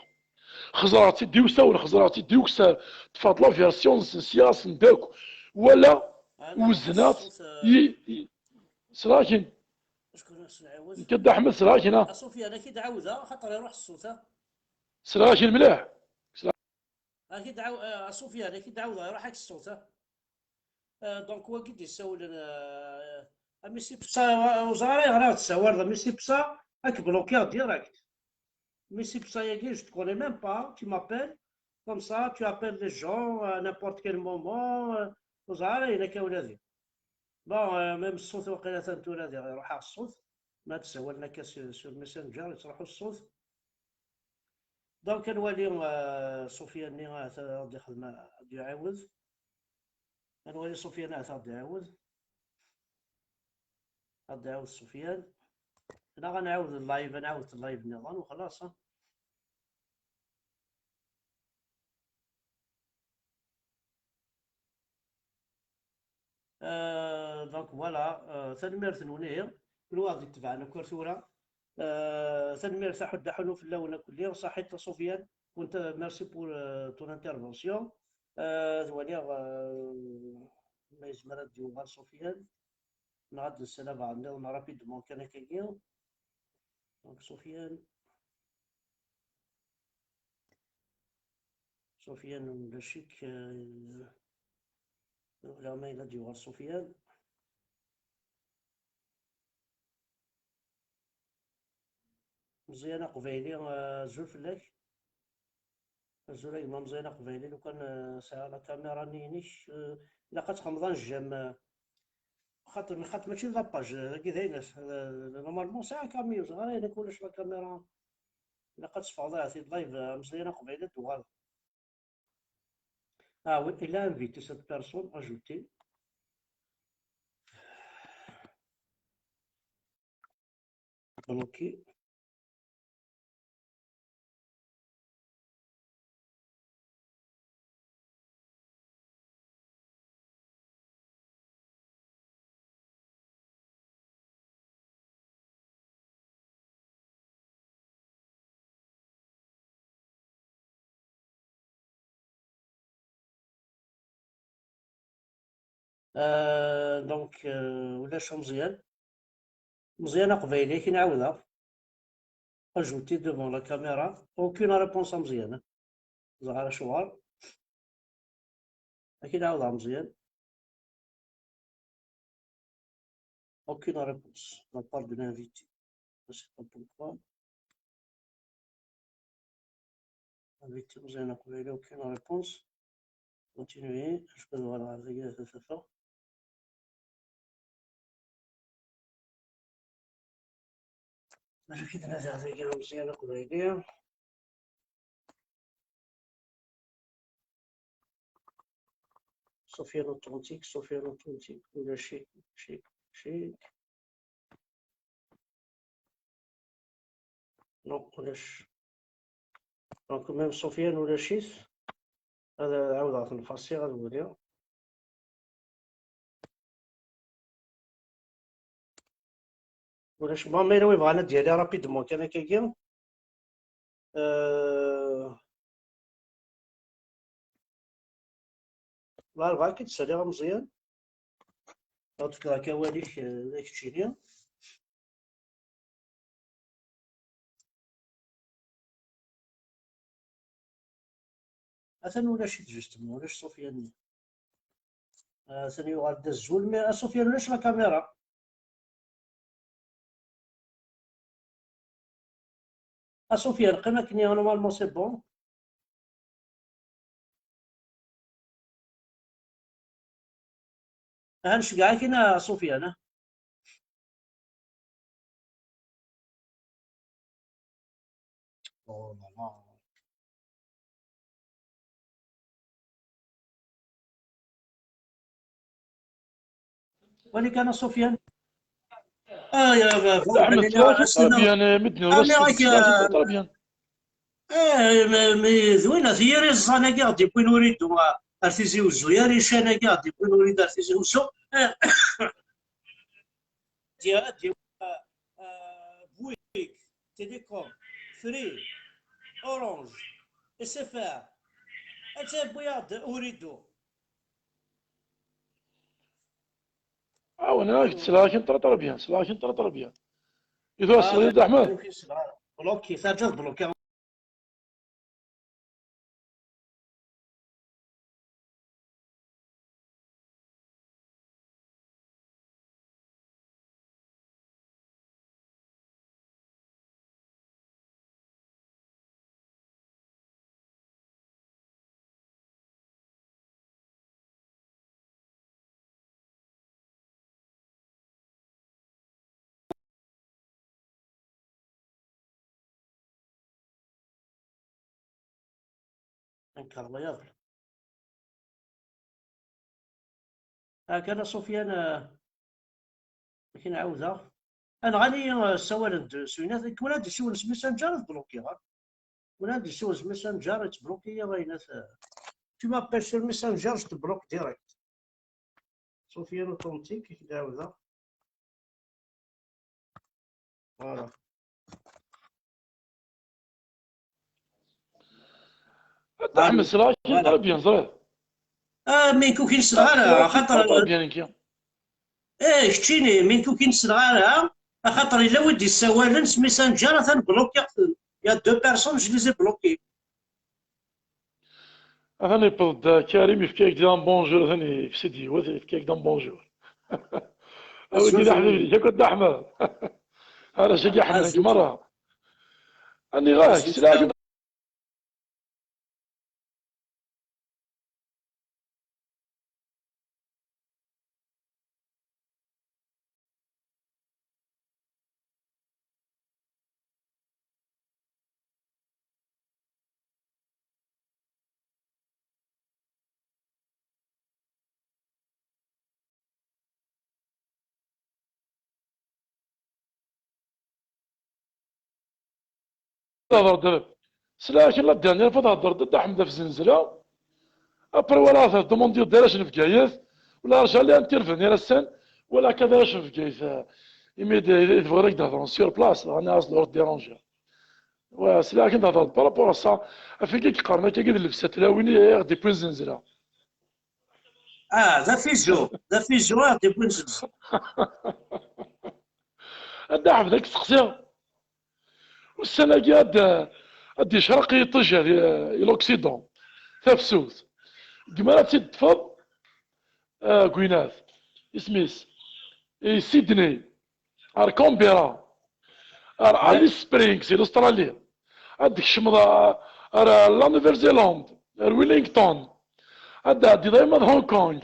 Xẓer-tt-id i usawen, xẓer-tt-id i ukessar, ṭṭfeɣ-d la version-nsen sya-asen-d akk, wala, wezneɣ-tt, i, i, srakin. Nekk a Dda Ḥmed srakin, a. A Sufyan, ad k-id-ɛawdeɣ, xaṭer iruḥ ṣṣut, a. Srakin mliḥ. Ad k-id-ɛaw-, a Sufyan, ad k-id-ɛawdeɣ, iruḥ-ak ṣṣut, a. Euh, donc, wagi d-yessawlen, euh, a Missy Psa, ur ẓriɣ ara ɣer ad tessawaleḍ, a Missy Psa, ad k-blokiɣ direct. Missy Psa-agi, je te connais même pas, tu m'appelles, comme ça, tu appelles les gens à n'importe quel moment, euh, ur ẓriɣ ara ayen akka ula d. Bon, euh, même ṣṣut waqila atan tura diɣ iruḥ-aɣ ṣṣut, ma d-ssawalen akka sur, sur Messenger, yettruḥu ṣṣut. Donc, ad nwali, euh, Sufyan-nni ahat ad d-ixdem, ad d-iɛiwed. Ad nwali Sufyan ahat ad d-iɛiwed. Ad d-iɛiwed Sufyan. Neɣ ad nɛawed live, ad nɛawed live nniḍen, u xlaṣ, ha? Euh, donc voilà, euh, tanemmirt-nwen ihi, kunwi ad ɣ-d-itebɛen akk ar tura. Euh, tanemmirt a Ḥuddu Ḥunu fell-awen akk-nni, saḥit a Sufyan, kunt, merci pour, euh, ton intervention. Euh, ad waliɣ, euh, ma yezmer ad d-yuɣal Sufyan, neɣ ad d-nsel abeɛḍ nniḍen rapidement kan akkagi. Donc Sufyan. Sufyan ulac-ik, euh, ula ma yella ad d-yuɣal Sufyan. Meẓyan Aqbayli, euh, azul fell-ak. Azul a gma Meẓyan Aqbayli, lukan, euh, sɛiɣ la caméra-nni-inek, euh, ilaq ad txedmeḍ un j'aime, euh, xaṭer, xaṭer mačči d la page, euh, dagi d ayen, euh, normalement sɛiɣ akamyun, ẓer ayen akk ulac la caméra. Ilaq ad teffɣeḍ ahat-id live, euh, Meẓyan Aqbayli ad d-tuɣaleḍ. Ah oui, il a invité cette personne, ajouté. Bloqué. Euh, donc, euh, ulac a Meẓyan. Meẓyan Aqbayli, ad k-in-ɛawdeɣ. Ajouté devant la caméra. Aucune réponse a Meẓyan. Ẓer acuɣer. Ad k-in-ɛawdeɣ a Meẓyan. Aucune réponse de la part de l'invité. Je sais pas pourquoi. Invité Meẓyan Aqbayli, aucune réponse. Continuer. Je peux voir la règle de ça. Acu i d-nadiɣ dagi a Meẓyan Aqbayli? Sofiane Authentique, Sofiane Authentique, ulac-ik, ulac-ik, ulac-ik. Non, ulac. Donc, même Sofiane ulac-it. Ad ɛawdeɣ ad ten-fasiɣ, ad waliɣ. Ulac, bon, ma yella wi bɣan ad d-yali rapidement kan akkagi. Euh, Bɣiɣ, bɣiɣ ad k-id-saliɣ a Meẓyan. Ad d-fkeɣ akka awal-ik, euh, d keččini. Atan ulac-it justement, ulac Sofiane-nni. Atan yuɣal-d azul, mais a Sofiane ulac la caméra. A Sofiane, qqim akken, normalement c'est bon. Aha, nceggeɛ-ak-in a Sofiane, ah. Oh là là. Wali kan a Sofiane. Ah, ya, ya, ya, Ahmed, ya, ça va très bien, eh, Medni, ah, mais ça va très bien. Eh, mais, mais d winna, d yir iẓẓan-agi ɣ-d-yewwin uridu ar Tizi Uzzu, yir ican-agi ɣ-d-yewwin uridu ar Tizi Uzzu. Eh, d-, d-, eh, eh, Bouygues, Télécom, Free, Orange, S F R. Ad tewwi-aɣ-d uridu. Ah, on a, c'est là qui très, très bien, c'est là qui très, très bien. Et toi, ah, Saïd Ahmed? Bloqué, ça a déjà bloqué. Incroyable. Akka a Sofiane, ah, akken ɛawdeɣ. Anɣani, ah, ssawalen-d s winat, kul ad d-isiwel s Messenger ad blokiɣ, ah. Kul ad d-isiwel s Messenger ad tblokiɣ aynat, ah. Tu m'appelles sur Messenger, je te bloque direct. Sofiane Authentique, i k-d-ɛawdeɣ. Voilà. Ḥmed, ssneɣ-k très bien, ẓriɣ. Ah, mais kul nesɛa, ah, axaṭer très bien, nekki. Eh, keččini, mais kul nesɛa, axaṭer yella wid d-yessawalen s Messenger, atan blokiɣ-ten. Il y a deux personnes, je les ai bloquées. Atan yewweḍ-d Karim, yefka-yak-d un bonjour, atan yefsi-d yiwet, yefka-yak-d un bonjour. A wigi d aḥbib-ik akk a Dda Ḥmed. Arrac-agi ḥemmlen-k merra. Aniɣ-ak, s leɛjeb. Tehder-d, sliɣ-ak la dernière fois tehder-d Dda Ḥmed ɣef zenzla. Après, wala ad demandiɣ-d arrac n Bgayet, wala arrac ad intervenir ass-n, wala akka d arrac n Bgayet, eh, imi d, i tebɣiḍ ad k-d-hedren sur place, dɣa nniɣ-as ur t-déranger. Wa, sliɣ-ak-in tehder-d par rapport à ça, ɣef wigi i yeqqaren akka d llebsa n tlawin i ɣ-d-iwwin zenzla. Ah, d afizu, d afizu, ah, d-iwwin zenzla. A Dda Ḥmed, ad k-steqsiɣ. Ussan-agi ad, ad d-yecreq yiṭij ar, i l'Occident, tafsut. Deg mi ara tt-id-teṭṭfeḍ, ah, deg winat, isem-is, i Sydney, ar Canberra, ar Alice Springs, i l'Australie. Ad d-tkecmeḍ ar, ar la Nouvelle-Zélande, ar Wellington. Ad d-tɛeddiḍ arma d Hong Kong.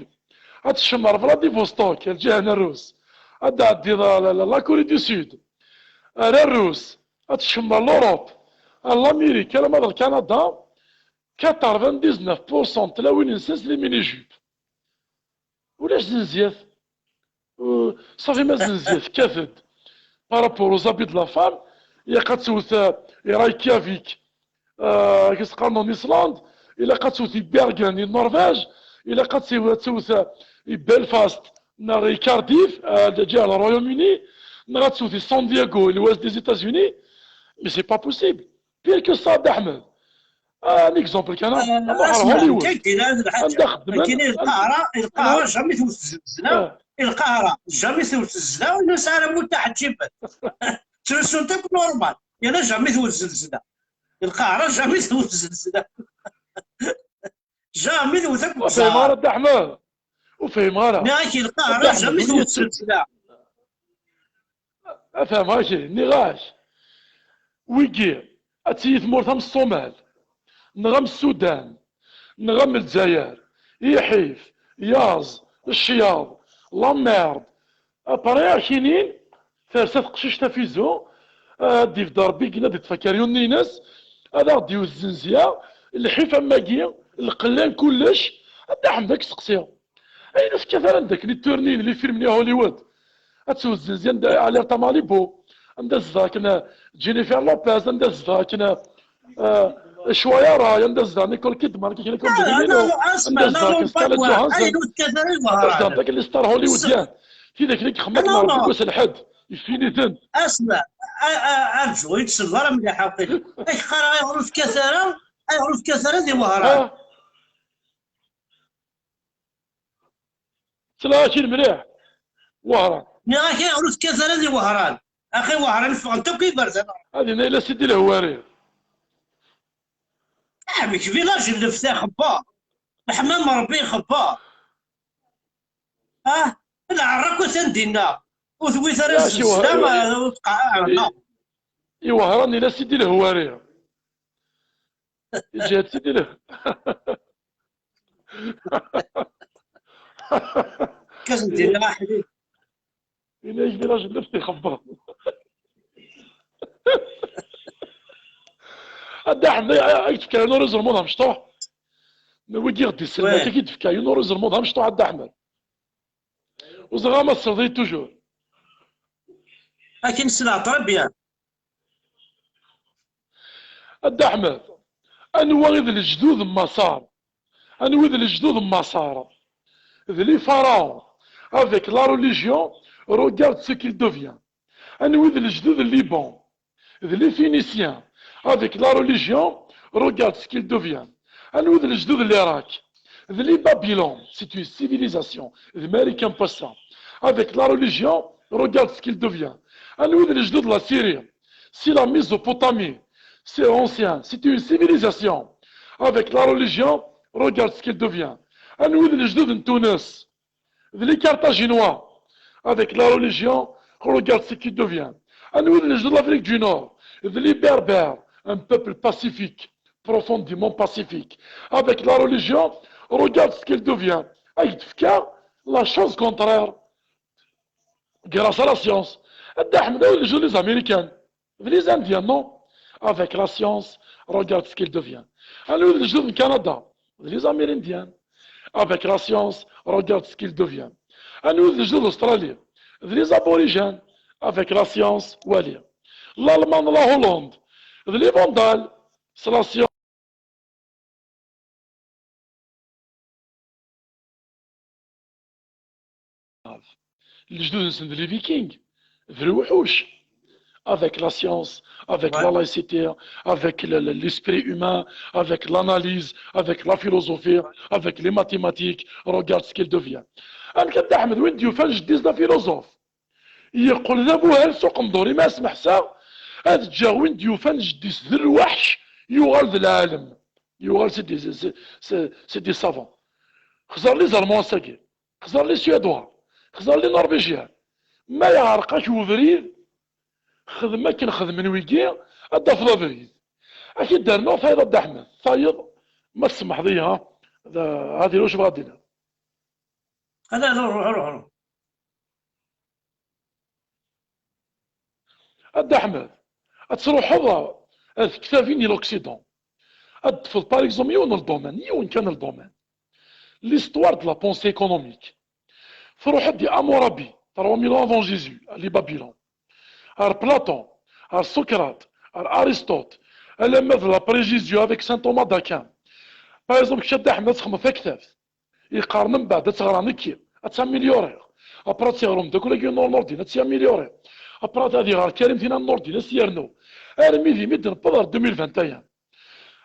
Ad tkecmeḍ ar Vladivostok, ar lǧiha n Rrus. Ad d-tɛeddiḍ ar la, la, la Corée du Sud. Ar Rrus. Ad tkecmeḍ ar l'Europe. Ar l'Amérique, alamma d Canada. Quatre-vingt-dix-neuf pour cent n tlawin-nsen s les mini-jupes. Ulac zenziyat. Euh, ṣafi, ma zenziyat tekkat-d par rapport aux habits de la femme, ilaq ad tewwet, euh, i Reykjavik, euh, akken s-qqaren en Islande, ilaq ad tewwet i Bergen i Norvège, ilaq ad tewwet, ad tewwet, euh, i Belfast neɣ i Cardiff, euh, lǧiha n Royaume-Uni, neɣ ad tewwet i San Diego i l'ouest des États-Unis. Mais c'est pas possible. Pire que ça, Dda Ḥmed. Ah, un exemple kan, ah, ad nruḥ ar Hollywood. Anda xeddmen, nekkini Lqahra, Lqahra jamais tewwet zzelzla. Ah. Lqahra jamais tewwet zzelzla, ur nesɛi ara mutaḥeǧǧibat. Ttrusunt akk normal. Yerna jamais tewwet zzelzla. Lqahra jamais tewwet zzelzla. Jamais d wet akked Ur fhimeɣ ara, Dda Ḥmed. Ur fhimeɣ ara. Nniɣ-ak, Lqahra jamais d wet ttesla. Afhem-ak, nniɣ-ak. Wigi, ad tili tmurt am Ṣṣumal, neɣ am Sudan, neɣ am Lezzayer, iḥif, yaẓ, ccyaḍ, la merde. Après, ad k-inin, tersa teqcict afizu, ad d-ibedd Rebbi, ad d-iṭṭef akeryun-nni-ines, ad aɣ-d-iwet zzenzya, lḥif am wagi, lqella n kullec, ad d-aḥmed ad k-steqsiɣ. Ayen ur tekkat ara anda akken i tturnin les films n Hollywood. Ad twezzenzi anda Alerte à Malibu, anda zedɣen akken Jennifer Lopez, anda zedɣen akken, eh, Aishwarya Rai, anda zedɣen Nicole Kidman, akken akken Domino, anda zedɣen akken Scarlett Johansson, anda zedɣen akken les stars hollywoodiennes. Tidak i ixemmen Rebbi deg wass n lḥedd, yeffiniten. Asma, a- a- arǧu, ur yi-d-tselleḍ ara mliḥ, aqil. Ak qqareɣ ayɣer ur tekkat ara, ayɣer ur tekkat ara di Wehran. Ah. Ttlaɣ-ak-in mliḥ. Wehran. Nniɣ-ak ayɣer ur tekkat ara di Wehran? Axi Wehran ffɣent akk iberdan. Ad yenna yella Sidi Lehwari. Amek village n lefta xebber? Leḥmam Rebbi xebber. Ah, lɛerra akk atan dinna. Ur tewwit ara zzelzla, ur tqeɛɛer. I Wehran yella Sidi Lehwari. Yeǧǧa-t Sidi Leh- Kazendina aḥbib. Yenna-ak village n lefta ixebber. A Dda Ḥmed, ay, ay, ay, tefka yiwen ur iẓermuḍ amecṭuḥ. Ma wigi ɣ-d-isellen, ouais, akka i d-tefka yiwen ur iẓermuḍ amecṭuḥ, a Dda Ḥmed. Ur ẓriɣ ma tessneḍ-iyi toujours. Akken ssneɣ très bien. A Dda Ḥmed, anwa i d lejdud n Maṣer? Anwa i d lejdud n Maṣer? D les pharaons. Avec la religion, regarde ce qu'il devient. Anwa i d lejdud n Liban? D les Phéniciens. Avec la religion, regarde ce qu'il devient. Anwa i d lejdud n Lirak? D les Babylon, c'est une civilisation. D Marikan n wass-a. Avec la religion, regarde ce qu'il devient. Anwa i d lejdud n la Syrie? C'est la Mésopotamie. C'est ancien. C'est une civilisation. Avec la religion, regarde ce qu'il devient. Anwa i d lejdud n Tunes? D les Carthaginois. Avec la religion, regarde ce qu'il devient. Anwa i d lejdud n l'Afrique du Nord? D les Berbères, un peuple pacifique, profondément pacifique. Avec la religion, regarde ce qu'il devient. Ak-d-fkeɣ la chose contraire grâce à la science. A Dda Ḥmed, anwa i d lejdud n les Américains? D les Indiens, non? Avec la science, regarde ce qu'il devient. Anwa i d lejdud n Canada? D les Amérindiens. Avec la science, regarde ce qu'il devient. Anwa i d lejdud n Australie? D les Aborigènes. Avec la science, wali. L'Allemagne, la Hollande, d les Vandales. C'est la science. Lejdud-nsen d les Vikings, d lewḥuc. Avec la science, avec, ouais, la laïcité, avec le- le- l'esprit humain, avec l'analyse, avec la philosophie, avec les mathématiques, regarde ce qu'il devient. Amek a Dda Ḥmed, win d-yufan jeddi-s d afilosuf, yeqqel d abuhal s uqendur, imi asmeḥsa ad ǧǧeɣ win d-yufan jeddi-s d lweḥc, yuɣal d lɛalem, yuɣal c'est des, c'est, c'est, c'est des savants. Xẓer les Allemands ass-agi. Xẓer les Suédois, xẓer les Norvégiens. Ma yeɛreq-ak ubrid, xdem akken xedmen wigi, ad d-tafeḍ abrid. Ad k-id-rnuɣ tayeḍ a Dda Ḥmed, tayeḍ, ma tsemḥeḍ-iyi, ha? D-, hadi ur cebɣa ad d-iniɣ. Ala, ala, ruḥ, ruḥ, ruḥ. A Dda Ḥmed, ad truḥeḍ ar tektabin di l'Occident. Ad d-tefeḍ, par exemple, yiwen n ldomaine, yiwen kan n ldomaine. L'histoire de la pensée économique. Truḥeḍ di Hammurabi, trois mille ans avant Jésus, à les Babylon. Ar Platon, ar Socrate, ar Aristote, alamma d l'après Jésus avec saint Thomas d'Aquin. Par exemple, kečč a Dda Ḥmed, ad txedmeḍ taktabt. Yeqqaren mbeɛd ad teɣra nekki, ad tt-amelyuriɣ. Après ad tt-iɣer umeddakel-agi n Nurdin, ad tt-yamelyuri. Après ad iɣer Karim tinna n Nurdin, ad s-yernu. Armi d imi d-newweḍ ɣer deux mille vingt et un.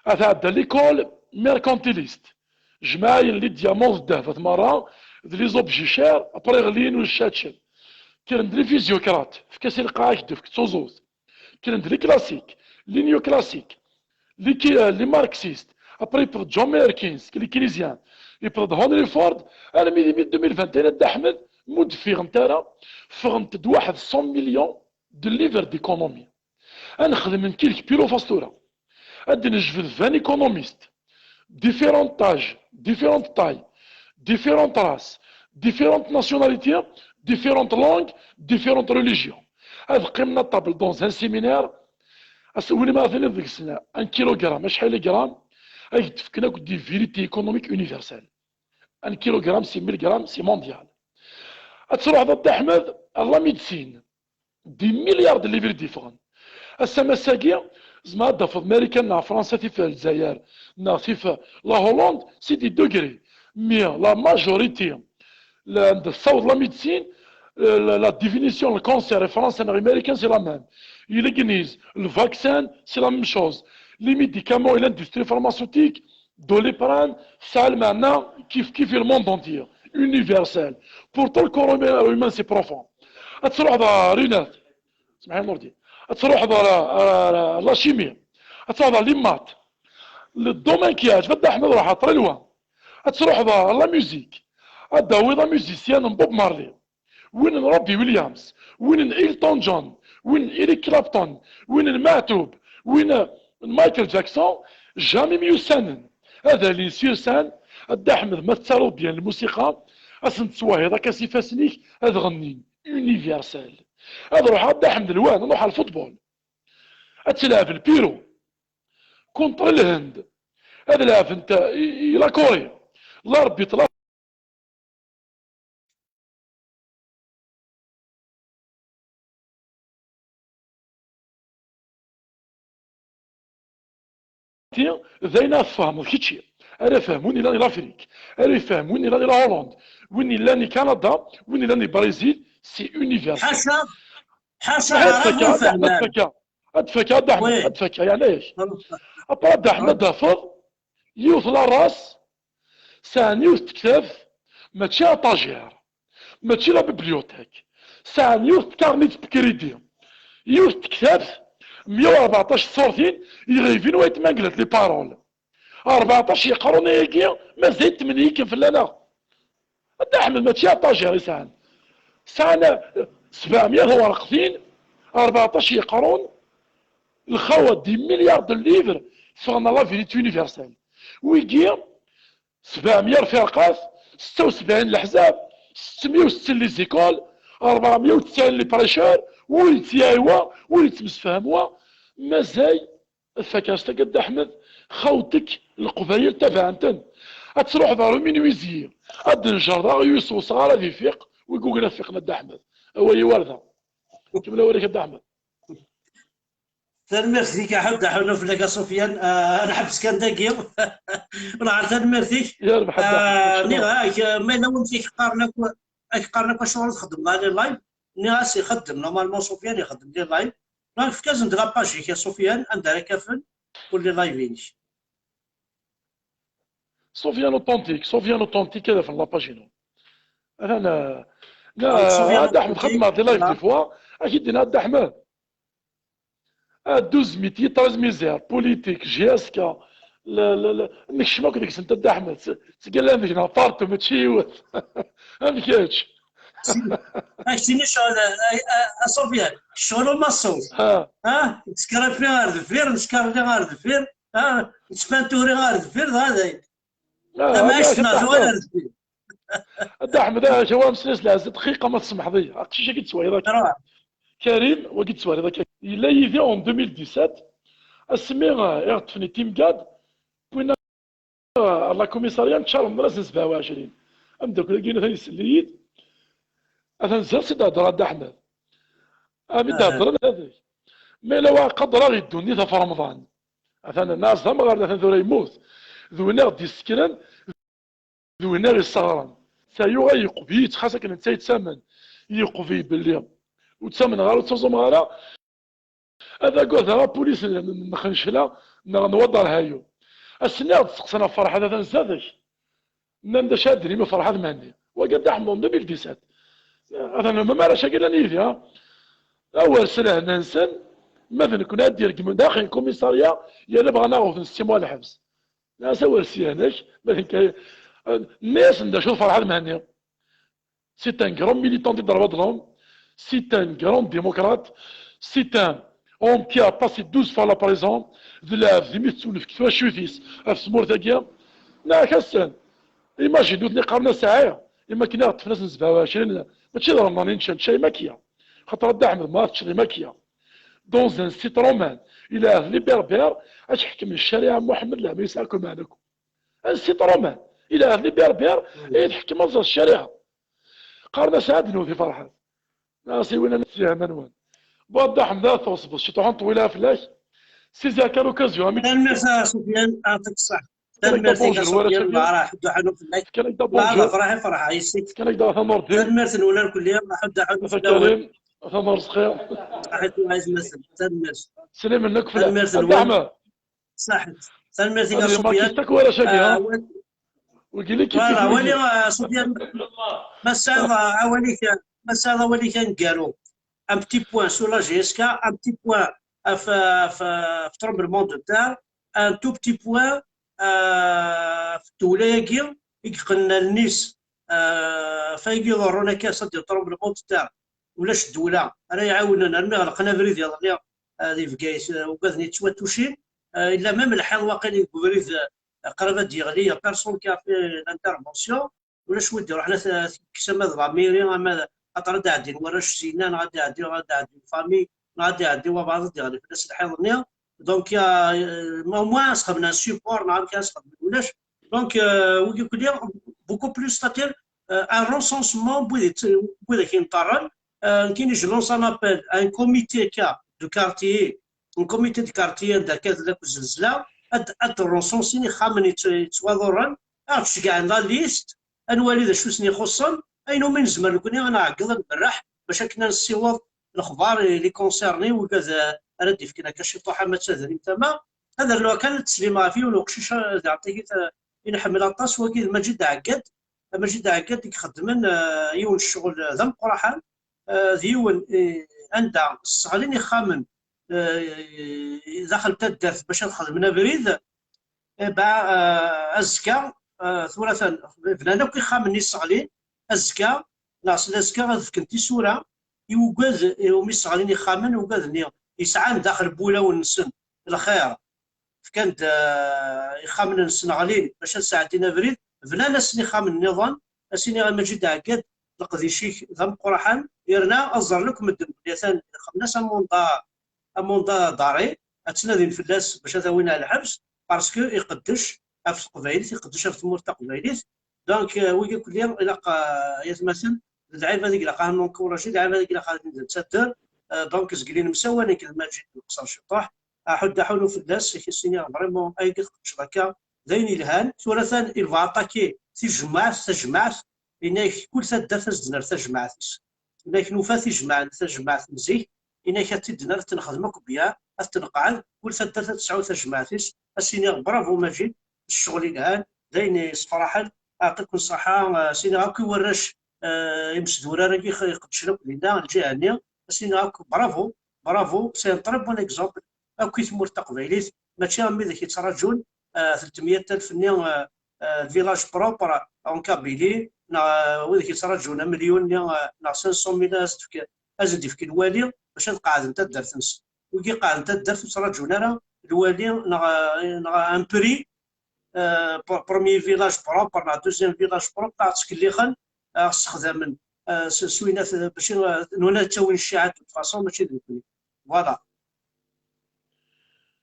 Ad tɛedda l'école mercantiliste. Jmaɛen les diamants d ddheb at merra, d les objets chers, après ɣlin ur ččačen. Kkren-d les physiocrates, efk-as i lqaɛa ad k-d-tefk d tuẓut. Kkren-d les classiques, les néoclassiques, les, ki- les marxistes, Après, yewweḍ-d John Mayer Keynes, les keynésiens. Yewweḍ-d Henry Ford, armi d deux mille vingt et un, a Dda Ḥmed, ma ur d-ffiɣent ara, ffɣent-d waḥed cent millions de livres d'économie. Ad nexdem nekk yid-k pile ou face tura. Ad d-nejbed vingt économistes, différents âges, différentes tailles, différentes races, différentes nationalités, différentes langues, différentes religions. Ad qqimen à table dans un séminaire. As-, win ma tiniḍ deg-sen un kilogramme, acḥal i gram, ad k-d-fken akk des vérités économiques universelles. Un kilogramme, c'est mille grammes, c'est mondial. Ad truḥeḍ a Dda Ḥmed, la médecine, des milliards de livres d-yeffɣen. Ass-a, ass-agi, tzemreḍ ad d-tafeḍ Marikan neɣ Fransa tif Lezzayer, neɣ tif la Hollande, c'est des degrés. Mais la majorité, la, de tessaweḍ la médecine, euh, la, la définition, le cancer, en français, en américain, c'est la même. Et l'église, le vaccin, c'est la même chose. Les médicaments et l'industrie pharmaceutique, Doliprane, tesɛa lmeɛna kif kif i le monde entier, universel. Pourtant, le corps humain, c'est profond. Ad truḥeḍ ɣer Rinat, smeḥ Nurdi, ad truḥeḍ ɣer, ɣer, ɣer la chimie, ad truḥeḍ ɣer les maths. Le domaine qui yeɛǧeb a Dda Ḥmed, ruḥ très loin. Ad truḥeḍ ɣer la musique, ad d-tawiḍ amusisyen n Bob Marley, win n Robbie Williams, win n Elton John, win n Eric Clapton, win n Maɛtub, win n Michael Jackson, jamais myussanen. Ad alin s yirsan, a Dda Ḥmed, ma tettaruḍ bien lmusiqa, ad sen-tettwahiḍ akka s ifassen-ik, ad ɣennin, universel. Ad ruḥeɣ a Dda Ḥmed lwan, ad nruḥ ɣer lfutbol. Ad tleɛb Lpiru contre Lhend. Ad leɛbent i, i la Corée. L'arbitre, la d ayen ara tfehmeḍ kečči. Ara fehmen win yellan di l'Afrique, ara yefhem win yellan di la Hollande, win yellan di Canada, win yellan di Brésil, c'est universel. Ḥaca, ḥaca. Ad Ɛrab tfakka, ur ad fehhmen. Tfakka, ad tfakka, ad Ḥmed, oui, ad tfakka, yeɛna-yak. Après, a Dda Ḥmed, ad tafeḍ yiwet la race, sɛan yiwet tektabt, mačči aṭajer, mačči la bibliothèque, sɛan yiwet tkarnit de crédit, yiwet tektabt, meyya u rbeɛṭac tṣurtin, yeɣ-ibin wayt ma glant les paroles. Rbeɛṭac yeqrun ayagi, mazal tmenyiken fell-aneɣ. A Dda Ḥmed, mačči aṭajer i sɛan. Sɛan, eh, sebɛemya twerqtin, rbeɛṭac yeqrun, lxawa, des milliards de livres, ffɣen à la vérité universelle. Wigi, sebɛemya lfirqat, setta u sebɛin leḥzab, settemya u settin les écoles, rebɛemya u tesɛin les prêcheurs, ur yettyaɛi wa, ur yettemsefham wa, mazal tfakast-agi a Dda Ḥmed, xawtek Leqbayel tabaɛen-ten. Ad truḥeḍ ɣer uminuizyi, ad d-njerḍ aɣyul s wesɣar ad ifiq, wi yugin ad fiqen a Dda Ḥmed. Awal-iw ar da. Kemmel awal-ik a Dda Ḥmed. Tanemmirt-ik a Ḥmed, ḥunnu fell-ak a Sufyan. Ah, ad nḥebbes kan dagi. Wellah, tanemmirt-ik. Yerbeḥ a Dda Ḥmed. Ah, nniɣ-ak, ma yella wamek i k-qqaren akk, ak-qqaren akk acuɣer txeddmeḍ les live? Nniɣ-as ixeddem, normalement Sufyan ixeddem les live. Donc, efk-asen-d la page-ik a Sufyan, anda ara k-afen kul les live-inek. Sufyan Authentique, Sufyan Authentique, ad afen la page-inu. Atan, ah, ah, Sufyan Authentique, a Dda Ḥmed, xeddmeɣ des live des fois, ad k-id-iniɣ a Dda Ḥmed. Ah, douze métiers, treize misères, politique, J S K, la, la, la, nekcem akk deg-sent a Dda Ḥmed, ttgallan deg-neɣ partout, mačči yiwet. Am kečč. Ak-ttini ccɣel, a, a, a Sufyan, ccɣel umaṣṣuf. Ha? Nettkerrifi ar deffir, nettkerrifi ar deffir, ha? Nettpanturi ar deffir, dɣa dayen. Ah, tamaɛict-nneɣ tuɣal ar deffir. A Dda Ḥmed, ah, amek ara ameslay s lɛezz, dqiqa ma tsemḥeḍ-iyi. Aqcic-agi d-tettwaliḍ akka. Karim, wagi d-tettwaliḍ akka. Yella yid-i en deux mille dix-sept, asmi, ah, i ɣ-ṭṭfen i Timgad, wwin-aɣ, ah, ɣer la commissariat, nečča lemmer ass n sebɛa u ɛecrin. Ameddakel-agi atan isell-iyi-d. Atan ziɣ s i d-heddreɣ a Dda Ḥmed. Am i d-heddren hadeg. Ma yella wa qadreɣ i ddunit ɣef Remḍan. Atan nna-as d amɣar, atan tura yemmut. D win i ɣ-d-yessekren, d win i ɣ-yesseɣren. Sa yuɣal yeqbel-itt, xas akken netta yettamen. Yeqbel belli ur ttamneɣ ara, ur ttaẓumeɣ ara. Ad agadeɣ apulis n, n, n Xencla neɣ n Wadarhayu. Ass-nni i ɣ-d-steqsan ɣef Ferḥat atan zdat-k. Nnan-d acu ara d-nini i Ferḥat Mhenni. Wagi a Dda Ḥmed, deux mille dix-sept. Atan ma arrac-agi llan yid-i, ha? Awer s lehna-nsen, ma d nekkni ad d-iregmen daxel n kumisarya, yerna bɣan ad aɣ-wten six mois lḥebs. Nniɣ-as awal sya-inek, ma d nekk ay-, nniɣ-asen d acu d Ferḥat Mhenni. C'est un grand militant des droits de l'homme, c'est un grand démocrate, c'est un homme qui a passé douze fois la prison, d lɛebd imi tettunefk twacult-is ɣef tmurt-agi. Nniɣ-ak ass-n, imagine nutni qqaren-as Saɛid, imi akken i ɣ-ṭṭfen ass n sebɛa u ɛecrin, mačči d Remḍan i nečča, nečča imakya. Xaṭer a Dda Ḥmed, ma teččeḍ imakya. Dans un site romain, il a les Berbères, ad ḥekmen ccariɛa n Muḥemmed, leɛma yesɛa kum ɛnakum. Un site romain, il a les Berbères, i tḥekmeḍ ccariɛa. Qqaren-as ad newt i Ferḥat. Nniɣ-as i win ad nessihem anwan. Bon, a Dda Ḥmed, ad tɣeṣbeḍ ciṭuḥ, ur nṭewwil ara fell-ak. Sizi, akka l'occasion, amek. Tanemmirt a Sufyan, ɛṭik ṣṣeḥ. Fkan-ak-d tanemmirt a bonjour, Sufyan, wala Meɛra, ḥedd uḥanu fell-ak. Fkan-ak-d bonjour. Meɛra, ferḥ, ferḥ, yes. Fkan-ak-d tamurt din. Tanemmirt-nwen irkelli, ḥedd uḥanu fell-awen. Karim, tamurt xir. Ṣaḥit, wa aytmaten, tanemmirt. Slimen akk fell-ak. Tanemmirt-nwen. A Dda Ḥmed. Ṣaḥit. Tanemmirt-ik a Sufyan. Wagi li. Voilà, wali, euh, Sufyan, ma tesɛiḍ, euh, awal-ik, ma tesɛiḍ awal-ik aneggaru. Un petit point sur la J S K, un petit point ɣef, ɣef, ɣef tremblement de terre, un tout petit point, euh, ɣef ddewla-agi i yeqqnen allen-is, euh, ɣef ayen iḍerrun akka, c'est-à-dire tremblement de terre. Ulac ddewla ara iɛawnen, armi ɣelqen abrid iḍelli, euh, di Bgayet, euh, ugaden yettwatucin, euh, illa même lḥiḍ waqil deg ubrid, euh, qrib ad d-yeɣli, y a personne qui a fait l'intervention. Ulac wid d-iruḥen ad t-, ad t-yekkes ama d la mairie, ama d, xaṭer ad d-ɛeddin warrac syenna, neɣ ad d-ɛeddi, neɣ ad d-ɛeddi lfami, neɣ ad d-iɛeddi wabɛaḍ ad d-iɣli fell-as lḥiḍ-nni. Donc, euh, au moins ad s-xedmen un support, neɣ amek ad s-xedmen, ulac. Donc, euh, wigi kulli, beaucoup plus, c'est-à-dire, euh, un recensement n wid yett-, wid ak yenṭerren. Euh, nekkini, je lance un appel à un comité, ka, de quartier, un comité de quartier anda akka tella akk zzelzla, ad, ad d-recensin ixxamen yett-, yettwaḍurren, ad ɣ-d-ceggɛen la liste, ad nwali d acu i sen-ixuṣṣen, ayen umi nezmer nekkni ad nɛeggeḍ, ad nmerreḥ, bac akken ad nessiweḍ lexbar i les concernés, wigad, eh, ara d-ifken akka ciṭuḥ ama d tadrimt ama, ad rnuɣ kan ad teslim ɣef yiwen uqcic, eh, d aɛṭik i t-, i nḥemmel aṭas, wagi d Maǧid Ɛeggad. Maǧid Ɛeggad i ixeddmen, eh, yiwen n ccɣel, eh, d ameqqraḥan, eh, d yiwen, eh, anda sseɣlin ixxamen, eh, daxel taddart bac ad xedmen abrid. Eh, ba, eh, azekka, eh, tura atan, bnan akk ixxamen-nni sseɣlin, azekka, neɣ s azekka ad fken tisura i ugad, i umi sseɣlin ixxamen, ugad-nni yesɛan daxel n wulawen-nsen lxir, fkan-d, eh, ixxamen-nsen ɣlin bac ad sɛeddin abrid, bnan-asen ixxamen nniḍen, ad s-iniɣ a Maǧid Ɛeggad, leqdic-ik d ameqqraḥan, yerna ad ẓren akk medden belli atan xedmen-as amunda, amunda d'arrêt, ad ttnadin fell-as bac ad t-awin ar lḥebs, parce que iqeddec ɣef teqbaylit, iqeddec ɣef tmurt taqbaylit. Donc, euh, wigi kulli ilaq, euh, ay atmaten, d lɛibad i ilaq ad nencourager, d lɛibad i ilaq ad nettadder. Euh, donc, zgilin msawan nekk d Maǧid, nqeṣṣer ciṭuḥ, aḥud aḥunu fell-as, ak as-iniɣ vraiment ayagi tqeddceḍ akka d ayen yelhan. Tura atan il va attaquer tijmaɛt, tajmaɛt, yenna-ak kul taddart ad s-d-nerr tajmaɛt-is. Yenna-ak nufa tijmaɛt, tajmaɛt n zik, yenna-ak ad tt-id-nerr, ad tt-nexdem akk bien, ad tt-nqeɛɛed, kul taddart ad tesɛu tajmaɛt-is. Ad s-iniɣ bravo Maǧid, d ccɣel yelhan, d ayen yessefraḥen, aɛṭiken ṣṣeḥḥa, eh, s-iniɣ akk i warrac, eh, imesdurar-agi ix-, iqeddcen akk dinna, lǧiha-nni, ad s-iniɣ akk bravo, bravo, c'est un très bon exemple, akk i tmurt taqbaylit, mačči am widak yettraǧun, eh, tletmeyya alef-nni, eh, eh, village propre en Kabylie, neɣ, eh, widak yettraǧun amelyun-nni, eh, neɣ cinq cent mille ad s-d-fk-, ad s-d-ifk lwali bac ad qeɛden taddart-nsen. Wigi qeɛden taddart ur ttraǧun ara lwali neɣ, eh, neɣ un prix, eh, pr-, premier village propre neɣ deuxième village propre, ad ttkellixen, ad ɣ-ssexdamen, eh, s, s winat, eh, bac, eh, nuna ad ttawin cciɛa de toute façon, mačči d nekkni. Voilà.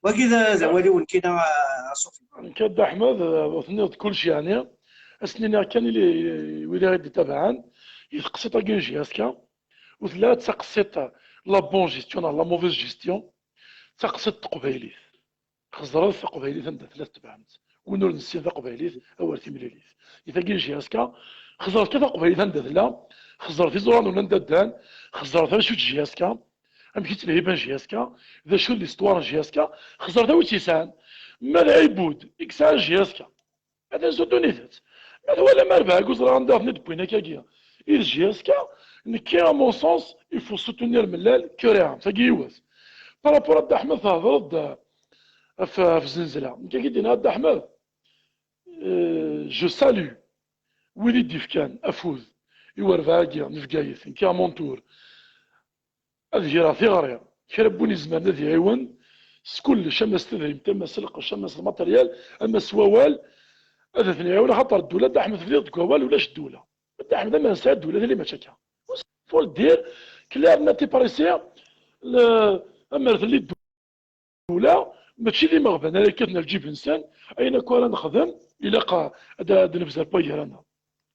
Wagi d, d awal-iw nekkini, a, a Sofi. Nekk a Dda Ḥmed, eh, ur tenniḍ-d kullec yeɛni. Ad s-niniɣ kan i li-, i wid ara d-itabaɛen, i teqsiṭ-agi n J S K, ur tella d taqsiṭ la bonne gestion neɣ la mauvaise gestion, d taqsiṭ n teqbaylit. Xeẓret taqbaylit anda tella, tetbeɛem-tt. Win ur nessin taqbaylit, awer timlilit. I tagi n J S K, xeẓret kan taqbaylit anda tella, xeẓret iẓuran-nwen anda ddan, xeẓret acu d J S K, amek i ttlhiban J S K, d acu d l'histoire n J S K, xeẓret a wi tt-yesɛan. Ma d Ɛibud i yesɛan J S K, ad nsu ddunit-tt. Ma twalam Arbaɛ Guẓra anda ten-id-wwin akkagi, i d J S K, nekki, à mon sens, il faut soutenir Mellal, Kuri Ɛam, tagi yiwet. Par rapport a Dda Ḥmed, thedreḍ-d ɣef, ɣef zenzla. Nekk ad k-id-iniɣ a Dda Ḥmed, Euh, je salue wid i d-ifkan afud i werbaɛ-agi n Bgayet, nekk à mon tour ad greɣ tiɣri, kra n win izemren ad iɛiwen s kullec, ama s tedrimt, ama s lqecc, ama s lmateryal, ama s wawal, ad ten-iɛiwen, axaṭer ddula, Dda Ḥmed, tebdiḍ deg wawal, ulac ddula. Dda Ḥmed, ama nesɛa ddula, tili mačči akka. Faut le dire clair, net et précis, le, amer telli ddula, mačči d imeɣban ara yekkaten ar lǧib-nsen, ayen akk ara nexdem, ilaq ad, ad nebzerpay gar-aneɣ.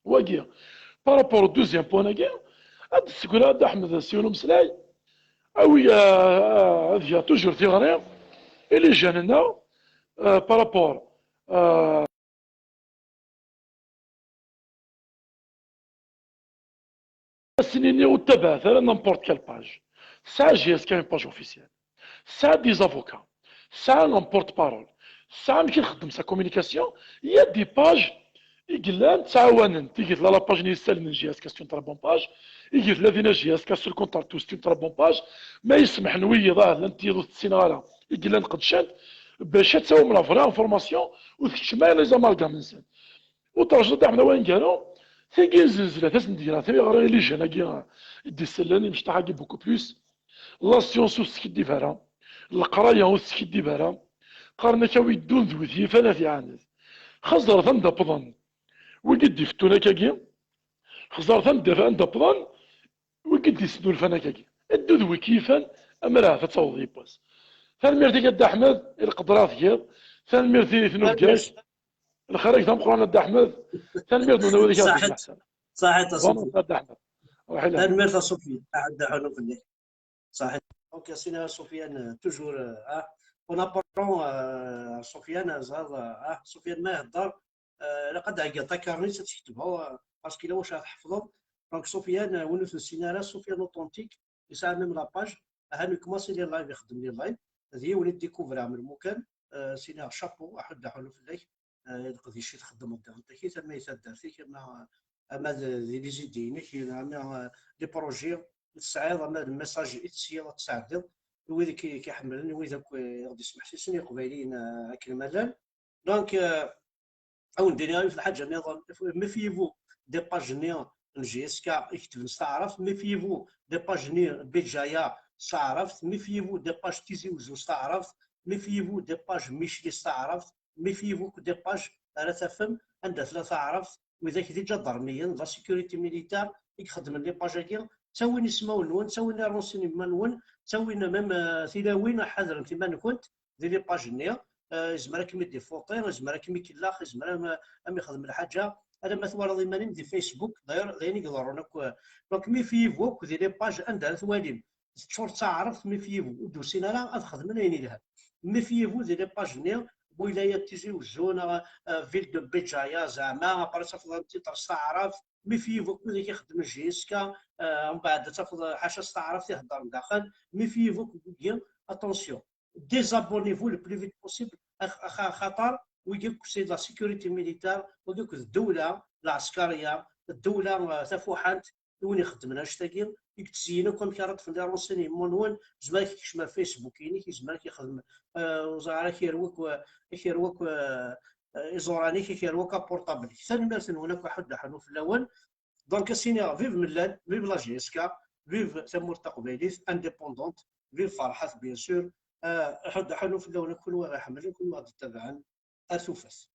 Wagi, par rapport au deuxième point-agi, ad d-tessegra Dda Ḥmed s yiwen umeslay, awi, euh, ad geɣ toujours tiɣri i les jeunes-nneɣ, euh, par rapport, euh, ad sen-iniɣ ur ttabaɛet ara n'importe quelle page. Tesɛa J S K une page officielle. Tesɛa des avocats. Tesɛa un porte-parole. Tesɛa amek i txeddem sa communication. Il y a des pages i yellan ttɛawanent. Tigi tella la page n yisalen n J S K, c'est une très bonne page. Tigi tella dinna J S K sur le compte Artus, c'est une très bonne page. Ma yesmeḥ n wiyiḍ, ah, llant tiyiḍ ur tt-ssineɣ ara, i yellan qedcent, bac ad tawim la vraie information, ur tkeččem ara les amalgames-nsen. Ur terjiḍ Dda Ḥmed a waneggaru, tigi n zzelzla, ad asen-d-greɣ tiɣri i les jeunes-agi i d-isellen, imecṭaḥ-agi beaucoup plus. La science ur teskiddib ara, leqraya ur teskiddib ara. Qqaren-ak a wi yeddun d wi t-yifan ad t-iɛaned. Xeẓret anda wwḍen wigi d-ifettun akkagi, xeẓret anda, anda wwḍen wigi d-isnulfan akkagi. Ddu d wi k-yifan, amer ahat ad tawḍeḍ yiwwas. Tanemmirt-ik a Dda Ḥmed i lqedra tgiḍ, tanemmirt i tnubgact, lxir-ik d ameqqran a Dda Ḥmed, tanemmirt-nwen a wid i k-aɣ-d-yesmeḥsan. Saḥit a Dda Ḥmed. Ruḥ i lehna. Tanemmirt a Sofiane, aḥuddu aḥunnu fell-ak. Saḥit. Donc, a Sina Sofiane, euh, toujours, euh, ah, en appelant, euh, Sofiane, euh, ẓer, euh, ah, Sofiane ma ihedder, euh, ilaq ad d-theggiḍ takarnit ad tketbeḍ, euh, parce que yella wacu ara tḥefḍeḍ. Donc, Sofiane, euh, win ur t-nessin ara, Sofiane Authentique, yesɛa même la page, ahan ikumaṣi les lives, ixeddem les lives, d yiwen i d-découvrir am lmukan, euh, Sina, chapeau, aḥuddu aḥunnu fell-ak. Eh, leqdic i txeddmeḍ diɣen takit, ama i taddart-ik, ama, ama d, di les idées-inek, ama, eh, les projets i tesɛiḍ, ama d message i tesyiḍ ad tesɛeddiḍ i wid i k-, i k-iḥemmlen, i wid akk, eh, i ɣ-d-ismeḥsisen, Iqbayliyen, eh, akken ma llan. Donc, eh, ad wen-d-iniɣ yiwet lḥaǧa nniḍen, méfiez-vous des pages-nni n J S K i ketben s taɛrabt, méfiez-vous des pages-nni n Béjaïa s taɛrabt, méfiez-vous des pages Tizi Uzzu s taɛrabt, méfiez-vous des pages Michli s taɛrabt, méfiez-vous akk des pages ara tafem anda tella taɛrabt, widak d iǧadarmiyen, d la sécurité militaire i ixeddmen les pages-agi, ttawin ismawen-nwen, ttawin les renseignements-nwen, ttawin même, euh, tilawin, ḥadremt iman-nkent di les pages-nni, euh, yezmer ad kem-id-ifuṭi, yezmer ad kem-ikellex, yezmer ad m-, ad m-ixdem lḥaǧa, alamma twalaḍ iman-im di Facebook, d'ailleurs, d ayen i iḍerrun akk, euh, donc méfiez-vous akk di les pages anda ara twalim teččur d taɛrabt, méfiez-vous, ur d-usin ara ad xedmen ayen ilhan. Méfiez-vous di les pages-nni, wilaya Tizi Uzzu neɣ, euh, ville de Béjaïa, zeɛma après tafeḍ un titre s taɛrabt, méfiez-vous akk wid i ixeddmen J S K, euh, mbeɛd ad tafeḍ ḥaca s taɛrabt i heddren daxel, méfiez-vous akk wigi, attention. Désabonnez-vous le plus vite possible, ax-, ax-, axaṭer wigi akk c'est de la sécurité militaire, wigi akk d ddewla, lɛeskariya, ddewla, euh, tafuḥant, i win ixeddmen annect-agi, i yettezyin akk amek ara ṭṭfen les renseignements-nwen, yezmer ad k-ikcem ar Facebook-inek, yezmer ad k-ixdem, euh, ur ẓriɣ ara, ad k-yerwi akk, ad k-yerwi akk, euh, euh, iẓuran-ik, ad k-yerwi akk apurṭabl-ik. Tanemmirt-nwen akk, aḥuddu aḥunnu fell-awen. Donc, ad s-iniɣ, vive Mellal, vive la J S K, vive tamurt taqbaylit, indépendante, vive Ferḥat, bien sûr. Euh, aḥuddu aḥunnu fell-awen akk kunwi i ɣ-iḥemmlen, kunwi i ɣ-d-ittabaɛen. Ar tufat.